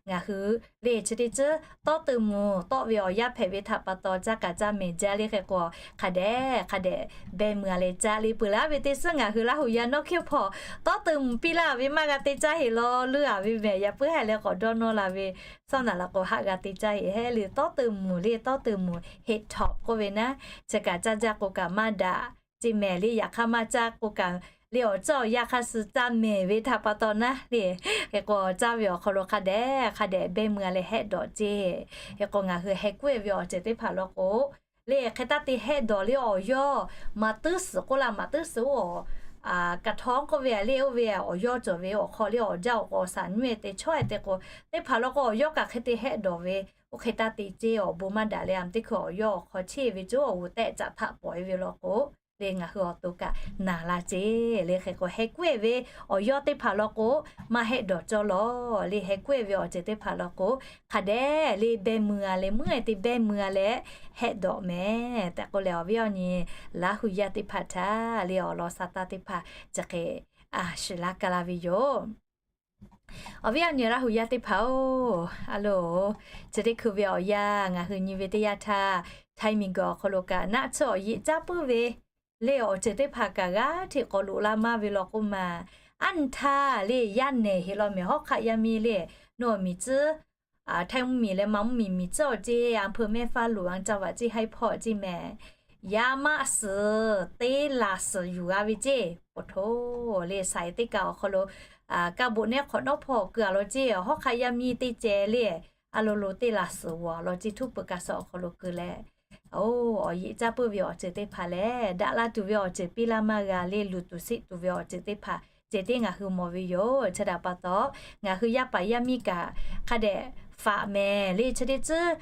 ngaˬ hui le chi teˇ ceuˬ tawˇ teuꞈ muˬ tawˆ ve awˬ yanˇ hpehꞈ ve htaꞈ pa taw caˇ kaꞈ caˇ mehˍ jaˇ le. Hk'e k'o hk'a dehꞈ hk'a dehꞈ behˇ mui a leh caˇ le. Peuˬ laˇ ve teˇ suhˉ ngaˬ hui Laˇ huˍ yaˇ nawˉ hkiˇ hpawˇ tawˇ teuꞈ muˬ piˇ laˇ ve maˇ g'a te caˇ heˍ law. Leuˇ a ve mehˍ yaꞈ puiˉ haiˬ leh k'awꞈ dawˇ nawˇ la ve, sawˉ naˍ la k'o haˆ g'a te caˇ heˍ hehˉ le. Tawˇ teuꞈ muˬ le, tawˇ teuꞈ muˬ heˆ htawꞈ k'oˆ ve naˉ, chi kaꞈ caˇ jaˇ k'o kaꞈ maˇ daꞈ ceˇ mehˍ le. Yaꞈ hk'aˇ maˇ caˇ k'o kaꞈ le awˬ ceuˬ awˬ yanˇ hk'a suh caˇ mehˍ ve htaꞈ pa taw naˉ le. Hk'e k'o caˇ ve awˬ hk'aw lo hk'a dehꞈ hk'a dehꞈ behˇ mui a leh hehˆ dawꞈ ceˇ. Hk'e k'o ngaˬ hui heh kuˉ e ve awˬ ceuˬ teˇ hpaˍ law k'o le hk'e taˇ te hehˆ dawˬ le. Awˬ yawˇ maˍ tuˉ suhˍ k'oˆ la, maˍ tuˉ suhˍ oˇ kaꞈ htaw k'oˆ ve le, oˇ ve awˬ yawˇ cawˬ ve awˬ hk'aw le awˬ jaˇ awˬ k'o awˬ saˍ nyiˇ e te chawˇ e te k'o, teˇ hpaˍ law k'o awˬ yawˇ kaꞈ hk'e te hehˆ dawˬ ve, oˇ hk'e taˇ te ceˇ. Awˬ bon maˇ daꞈ leh aˬ mvuhˇ teˇ hkui awˬ yawˇ awˬ hk'aw cheˇ ve cawˇ awˬ g'uˬ tehˆ caꞈ htaꞈ pawˍ e ve law k'o le ngaˬ hui awˬ to kaꞈ naˬ la ceˇ le. Hk'e k'o heh kuˉ e ve awˬ yawˇ teˇ hpaˍ law k'o maˇ hehˆ dawˬ cawˇ law le. Heh kuˉ e ve awˬ ceuˬ teˇ hpaˍ law k'o hk'a dehꞈ le behˇ mui a leh meuˇ e te behˇ mui a leh hehˆ dawˬ mehˍ tehꞈ k'oˆ leh awˬ viˉ awˬ nyi Laˇ huˍ yaˇ teˇ hpaˍ htaꞈ le awˬ lawn sa taˇ teˇ hpaˍ chi hk'e shiˍ laˇ ka la ve yoˬ. Awˬ viˉ awˬ nyi Laˇ huˍ yaˇ teˇ hpaˍ-oˬ, a loˬ, chi teˇ hkui ve awˬ yanˇ ngaˬ hui nyi ve teˇ yanˇ htaˇ, Htaiˇ miˬguiˬ awˬ hk'aw lo kaꞈ naˆ tsuhˇ awˬ yeꞈ caˇ puiˉ ve le awˬ ceuˬ teˇ hpaˍ kaꞈ g'aˇ hteꞈ k'awꞈ loꞈ la maˇ ve law k'oˆ ma. Aˉ nyi htaˇ le yaˇ nehˬ heˍ law mehˍ hawˉ hk'aˆ yaˇ miˇ le, nawˬ miˬ tcuhˉ Htaiˇ mvuhˇ miˬ leh ma mvuhˇ miˬ miˬ tcuhˉ awˬ ceˇ, อำเภอแม่ฟ้าหลวง จังหวัดเชียงราย hpawˇ ceˇ mehˍ. Yaˇ maˆ suhˍ teˇ laˬ suhˍ yuˬ g'a ve ceˇ. Poˬ htoˬ le สาย teˇ kaꞈ awˬ hk'aw lo kaˇ boꞈ nehˉ hk'awꞈ nawˉ hpawˇ keu a law ceˇ. Hawˉ hk'aˆ yaˇ miˇ teˇ ceh le a lo lo teˇ laˬ suhˍ g'awˬ law ceˇ. Htuˉ peuˬ kaꞈ suh awˬ hk'aw lo keu leh, oˬ, awˬ yeꞈ caˇ puiˉ ve awˬ ceuˬ teˇ hpaˍ lehˬ, daꞈ la tuˬ ve awˬ ceuˬ piˇ laˇ maˇ g'a le. Luˬ tuˬ seˆ tuˬ ve awˬ ceuˬ teˇ hpaˍ ceh tiˉ ngaˬ hui mawˬ ve yoˬ. Chi htaꞈ pa taw ngaˬ hui yaˇ paˍ yaˇ miˇ kaꞈ hk'a dehꞈ faꞈ mehˍ le. Chi teˇ tcuhˉ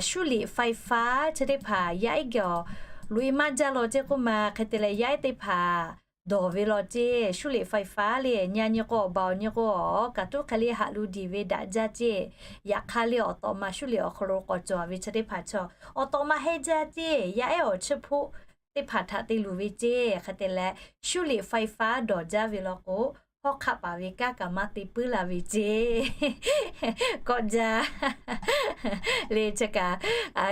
修理ไฟฟ้า chi teˇ hpaˍ yaˇ ehˉ geh awˬ loꞈ e maˇ jaˇ law ceˇ k'oˆ ma. Hk'e te leh yaˇ ehˉ teˇ hpaˍ dawˬ ve law ceˇ. 修理ไฟฟ้า le nyi a nyi k'o awˬ baˬ awˬ nyi k'o awˬ kaꞈ tuˉ hk'e le haꞈ lu diˬ ve daꞈ jaˇ ceˇ. Yaꞈ hk'aˇ le awˬ tawꞈ ma 修理 awˬ hk'aw lo k'awꞈ cawˬ ve chi teˇ hpaˍ chaw awˬ tawꞈ ma hehnˇ jaˇ ceˇ. Yaˇ ehˉ awˬ chiˇ hpoˆ teˇ hpaˍ htaꞈ te luˬ ve ceˇ. Hk'e te leh 修理ไฟฟ้า dawˬ jaˇ ve law k'o, hawˉ hk'aˆ paˍ ve kanˉ kaꞈ maˇ te puiˉ la ve ceˇ. Kawˆ jaˇ le chi kaꞈ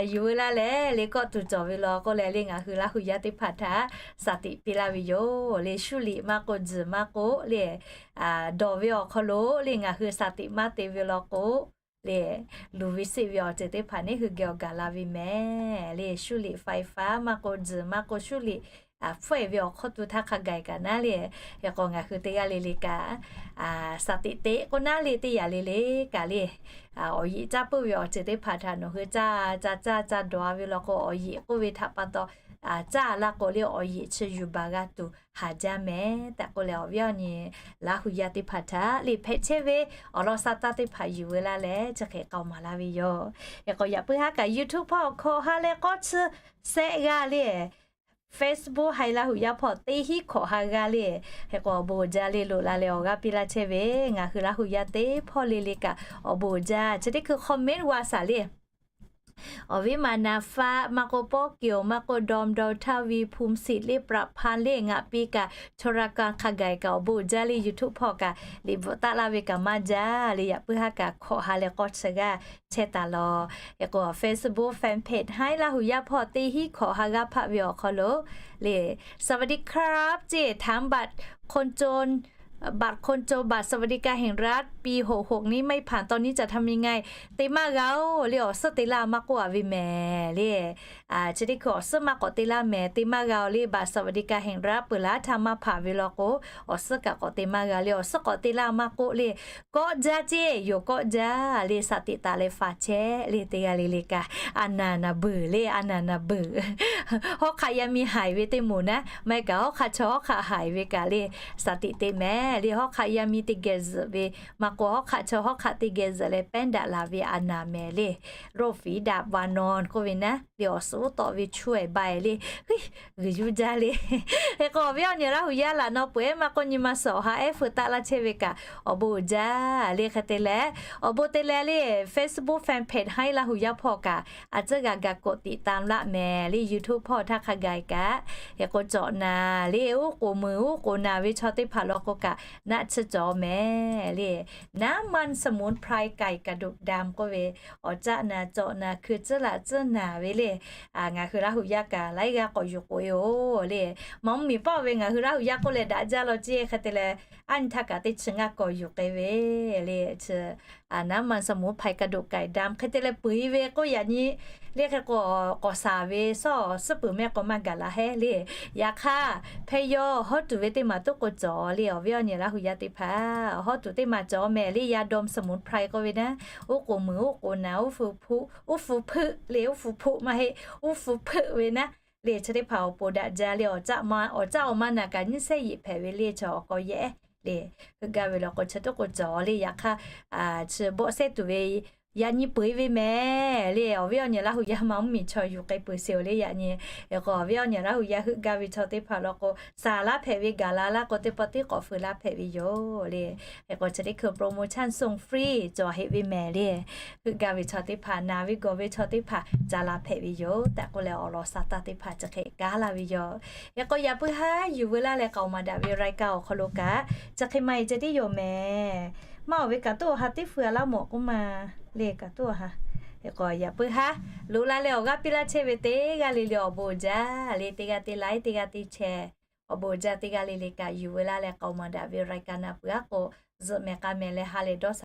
yuˬ veu laˇ leh le kawˆ tuˬ cawˬ ve law k'oˆ leh le ngaˬ hui Laˇ huˍ yaˇ teˇ hpaˍ htaꞈ สติ piˇ laˇ ve yoˬ. Le 修理 maˇ k'o, 治 maˇ k'o le dawˬ ve awˬ hk'aw lo le ngaˬ hui สติ maˇ te ve law k'o, le luˬ ve seˆ ve awˬ ceuˬ teˇ hpaˍ neˇ hui geh awˬ gaˬ la ve mehˍ. Le 修理ไฟฟ้า maˇ k'o, 治 maˇ k'o, 修理 hpfuhˆ e ve awˬ hk'aw tu htaˇ hk'a gaˬ kaꞈ naˉ le, hk'e k'o ngaˬ hui teˇ g'aˇ le le kaꞈ สติ te k'o naˉ le teˇ yanˇ le le kaꞈ le awˬ yeꞈ caˇ puiˉ ve awˬ ceuˬ teˇ hpaˍ htaꞈ nawˬ hui caˇ caˇ caˇ caˇ dawˬ a ve law k'o, awˬ yeꞈ k'oˆ ve htaꞈ pa taw caˇ laˇ k'o le awˬ yeꞈ chi yuˬ baˬ g'a tuˬ haˍ jaˇ mehˍ tehꞈ k'oˆ leh awˬ viˉ awˬ nyi Laˇ huˍ yaˇ teˇ hpaˍ htaꞈ le hpehꞈ chehˇ ve awˬ lawn sa taˇ teˇ hpaˍ yuˬ veu laˇ leh chi hk'e k'aoˍ maˍ laˇ ve yoˬ. Hk'e k'o yaꞈ puiˉ haˉ kaꞈ YouTube hpawˇ awˬ hkawꞈ ha leh k'awˇ chi sehˆ g'aˇ le Facebook haiˬ Laˇ huˍ yaˇ hpawˇ teˇ hinˉ hkawꞈ ha g'aˇ le. Hk'e k'o awˬ bon uiˍ jaˇ le loꞈ la leh awˬ g'aˇ piˇ laˇ chehˇ ve ngaˬ hui Laˇ huˍ yaˇ teˇ hpawˇ le le kaꞈ awˬ bon uiˍ jaˇ. Chi teˇ hkui comment g'a saˍ le awˬ viˉ ma naˍ faˆ maˇ k'o, pawˇ keoˬ maˇ k'o, dawˇ dawˇ htaˇ ve hpu siˍ le ประพันธ์ le ngaˬ piˇ kaꞈ โทรกร hk'a gaˬ kaꞈ awˬ bon uiˍ jaˇ le YouTube hpawˇ kaꞈ liꞈ bvuhꞈ taˆ laˇ ve kaꞈ maˇ jaˇ le. Yaꞈ puiˉ haˉ kaꞈ hkawꞈ ha leh k'awˇ chi g'aˇ chehˇ taˍ lawˬ. Hk'e k'o Facebook fan page haiˬ Laˇ huˍ yaˇ hpawˇ teˇ hinˉ hkawꞈ ha g'aˇ hpaˆ ve awˬ hk'aw lo le สวัสดีครับ ceˇ ถามบัตรคนจน บัตรคนจน บัตรสวัสดิการแห่งรัฐ ปี หกหก นี้ไม่ผ่าน ตอนนี้จะทำยังไง te maˇ g'a-oˬ le, awˬ suhˉ te laˇ maˇ k'oˆ-a ve mehˍ le. Chi teˇ hkui awˬ suhˉ maˇ k'awꞈ te laˇ mehˍ, te maˇ g'a-oˬ le, บัตรสวัสดิการแห่งรัฐ เปิดแล้ว ทำมาผ่าน ve law k'o, awˬ suhˉ kaꞈ k'awꞈ te maˇ g'a le, awˬ suhˉ k'awꞈ te laˇ maˇ k'oˆ le. Kawˆ jaˇ ceˇ, yoˬ kawˆ jaˇ le, สติ taˍ leh faˍ chehˇ le, teˇ g'aˇ le le kaꞈ, a naˍ naˍ beuˬ le, a naˍ naˍ beuˬ. Hawˉ hk'aˆ yaˇ miˇ haiˬ ve teˇ moˍ naˉ, maˇ heˆ kaꞈ hawˉ hk'aˆ chaw hawˉ hk'aˆ haiˬ ve kaꞈ le, สติ te mehˍ le. Hawˉ hk'aˆ yaˇ miˇ teˇ geh zuhꞈ ve, maˇ k'o hawˉ hk'aˆ chaw hawˉ hk'aˆ teˇ geh zuhꞈ leh แป้ง daꞈ laˬ ve a naˍ mehˍ le. โรคฝีดาษวานอน k'oˆ ve naˉ le, awˬ suhˉ tawˆ ve chuˇ-ehˍ ba-ehˍ le, g'uiˬ yuˇ jaˇ le. Hk'e k'o, awˬ viˉ awˬ nyi Laˇ huˍ yaˇ laꞈ naw peuˬ-ehˉ maˇ k'oˆ, nyi ma suhˍ awˬ ha ehˉ feu taˆ laˇ chehˇ ve kaꞈ, awˬ bon uiˍ jaˇ le. Hk'e te leh, awˬ bon te leh le, Facebook fan page Haiˉ Laˇ huˍ yaˇ hpawˇ kaꞈ a tcuhˉ g'a ga กดติดตาม laˇ mehˍ le. YouTube hpawˇ htaˇ hk'a gaˬ kaꞈ, hk'e k'o cawꞈ naˍ le, uˉ k'oˍ muiˬ uˉ k'oˍ naˍ ve chaw teˇ hpaˍ law k'o kaꞈ naˆ tsuhˇ cawˬ mehˍ le. น้ำมันสมุนไพรไก่กระดูกดำ k'oˆ ve, awˬ caˆ naˍ cawꞈ naˍ hkui tcuhˉ laꞈ tcuhˉ naˍ ve le. Ngaˬ hui Laˇ huˍ yaˇ kaꞈ laiˉ g'aˇ k'awꞈ yuˬ k'oꞈ-e-oˬ le. Maˇ mvuhˇ miˬ paˆ ve ngaˬ hui Laˇ huˍ yaˇ k'oˆ leh daꞈ jaˇ law ceˇ. Hk'e te leh, a nyi htaˇ kaꞈ teˇ chi ngaˇ k'awꞈ yuˬ k'ai ve le. Chi น้ำมันสมุนไพร กระดูกไก่ดำ hk'e te leh peuˬ-e ve k'oˆ yaꞈ nyi le. Hk'e k'o, k'awꞈ shaˍ ve sawˉ suhˉ peuˬ mehˆ k'o maˇ gaˬ la hehˉ le. Yaꞈ hk'aˇ, hpehˇ yawˇ hawˉ tuˬ ve teˇ maˬ tuˉ k'o cawˬ le. Awˬ viˉ awˬ nyi Laˇ huˍ yaˇ teˇ hpaˍ, hawˉ tuˬ teˇ maˬ cawˬ mehˍ le. ยาดมสมุนไพร k'oˆ ve naˉ, uˉ k'oˍ muiˬ uˉ k'oˍ naˍ, uˉ fu hpuˆ, uˉ fu hpuˆ le, uˉ fu hpuˆ maˇ heˆ, uˉ fu hpuˆ ve naˉ le. Chi teˇ hpaˍ awˬ pon daꞈ jaˇ le. Awˬ caˆ awˬ ma naˍ kaꞈ nyiˇ sehˉ yeꞈ hpehꞈ ve le. Chaw awˬ k'aw yehˉ le, heuˆ gaˇ ve law k'o chi tuˉ k'o cawˬ le. Yaꞈ hk'aˇ, chi bawˆ sehˉ tuˬ ve yaꞈ nyi peuˬ-e ve mehˍ le. Awˬ viˉ awˬ nyi Laˇ huˍ yaˇ maˇ mvuhˇ miˬ chaw yuˬ k'ai peuˬ sheˍ-oˬ le. Yaꞈ nyi, hk'e k'o awˬ viˉ awˬ nyi Laˇ huˍ yaˇ heuˆ gaˇ ve chaw teˇ hpaˍ law k'o, shaˍ laˇ hpehꞈ ve, gaˬ la laˇ k'o teˇ pawˆ tiˉ k'awꞈ feu laˇ hpehꞈ ve yoˬ le. Hk'e k'o chi teˇ hkui promotion ส่งฟรี cawˬ heˆ ve mehˍ le. Heuˆ gaˇ ve chaw teˇ hpaˍ, naˍ ve gawˬ ve chaw teˇ hpaˍ ca la hpehꞈ ve yoˬ tehꞈ k'oˆ leh, awˬ lawn sa taˇ teˇ hpaˍ chi hk'e kaˇ laˇ ve yoˬ. Hk'e k'o yaꞈ puiˉ haˉ yuˬ veu laˇ leh k'aoˍ maˍ daꞈ ve รายการ awˬ hk'aw lo kaꞈ, chi hk'e maˇ heˆ ceh tiˉ yoˬ mehˍ. Maˇ awˬ ve kaꞈ tuˉ awˬ ha teˇ feu a laˇ mawꞈ k'oˆ ma le, kaꞈ tuˉ awˬ ha. Hk'e k'o yaꞈ puiˉ haˉ loꞈ la leh awˬ g'aˇ piˇ laˇ chehˇ ve teˇ g'aˇ le le awˬ bon jaˇ le. Teˇ g'aˇ teˇ ไลค์, teˇ g'aˇ teˇ แชร์, awˬ bon jaˇ. Teˇ g'aˇ le le kaꞈ yuˬ veu laˇ leh k'aoˍ maˍ daꞈ ve รายการ naˍ peuˬ aˉ k'o, zuhꞈ mehˍ k'a mehˍ leh ha lehˬ dawˇ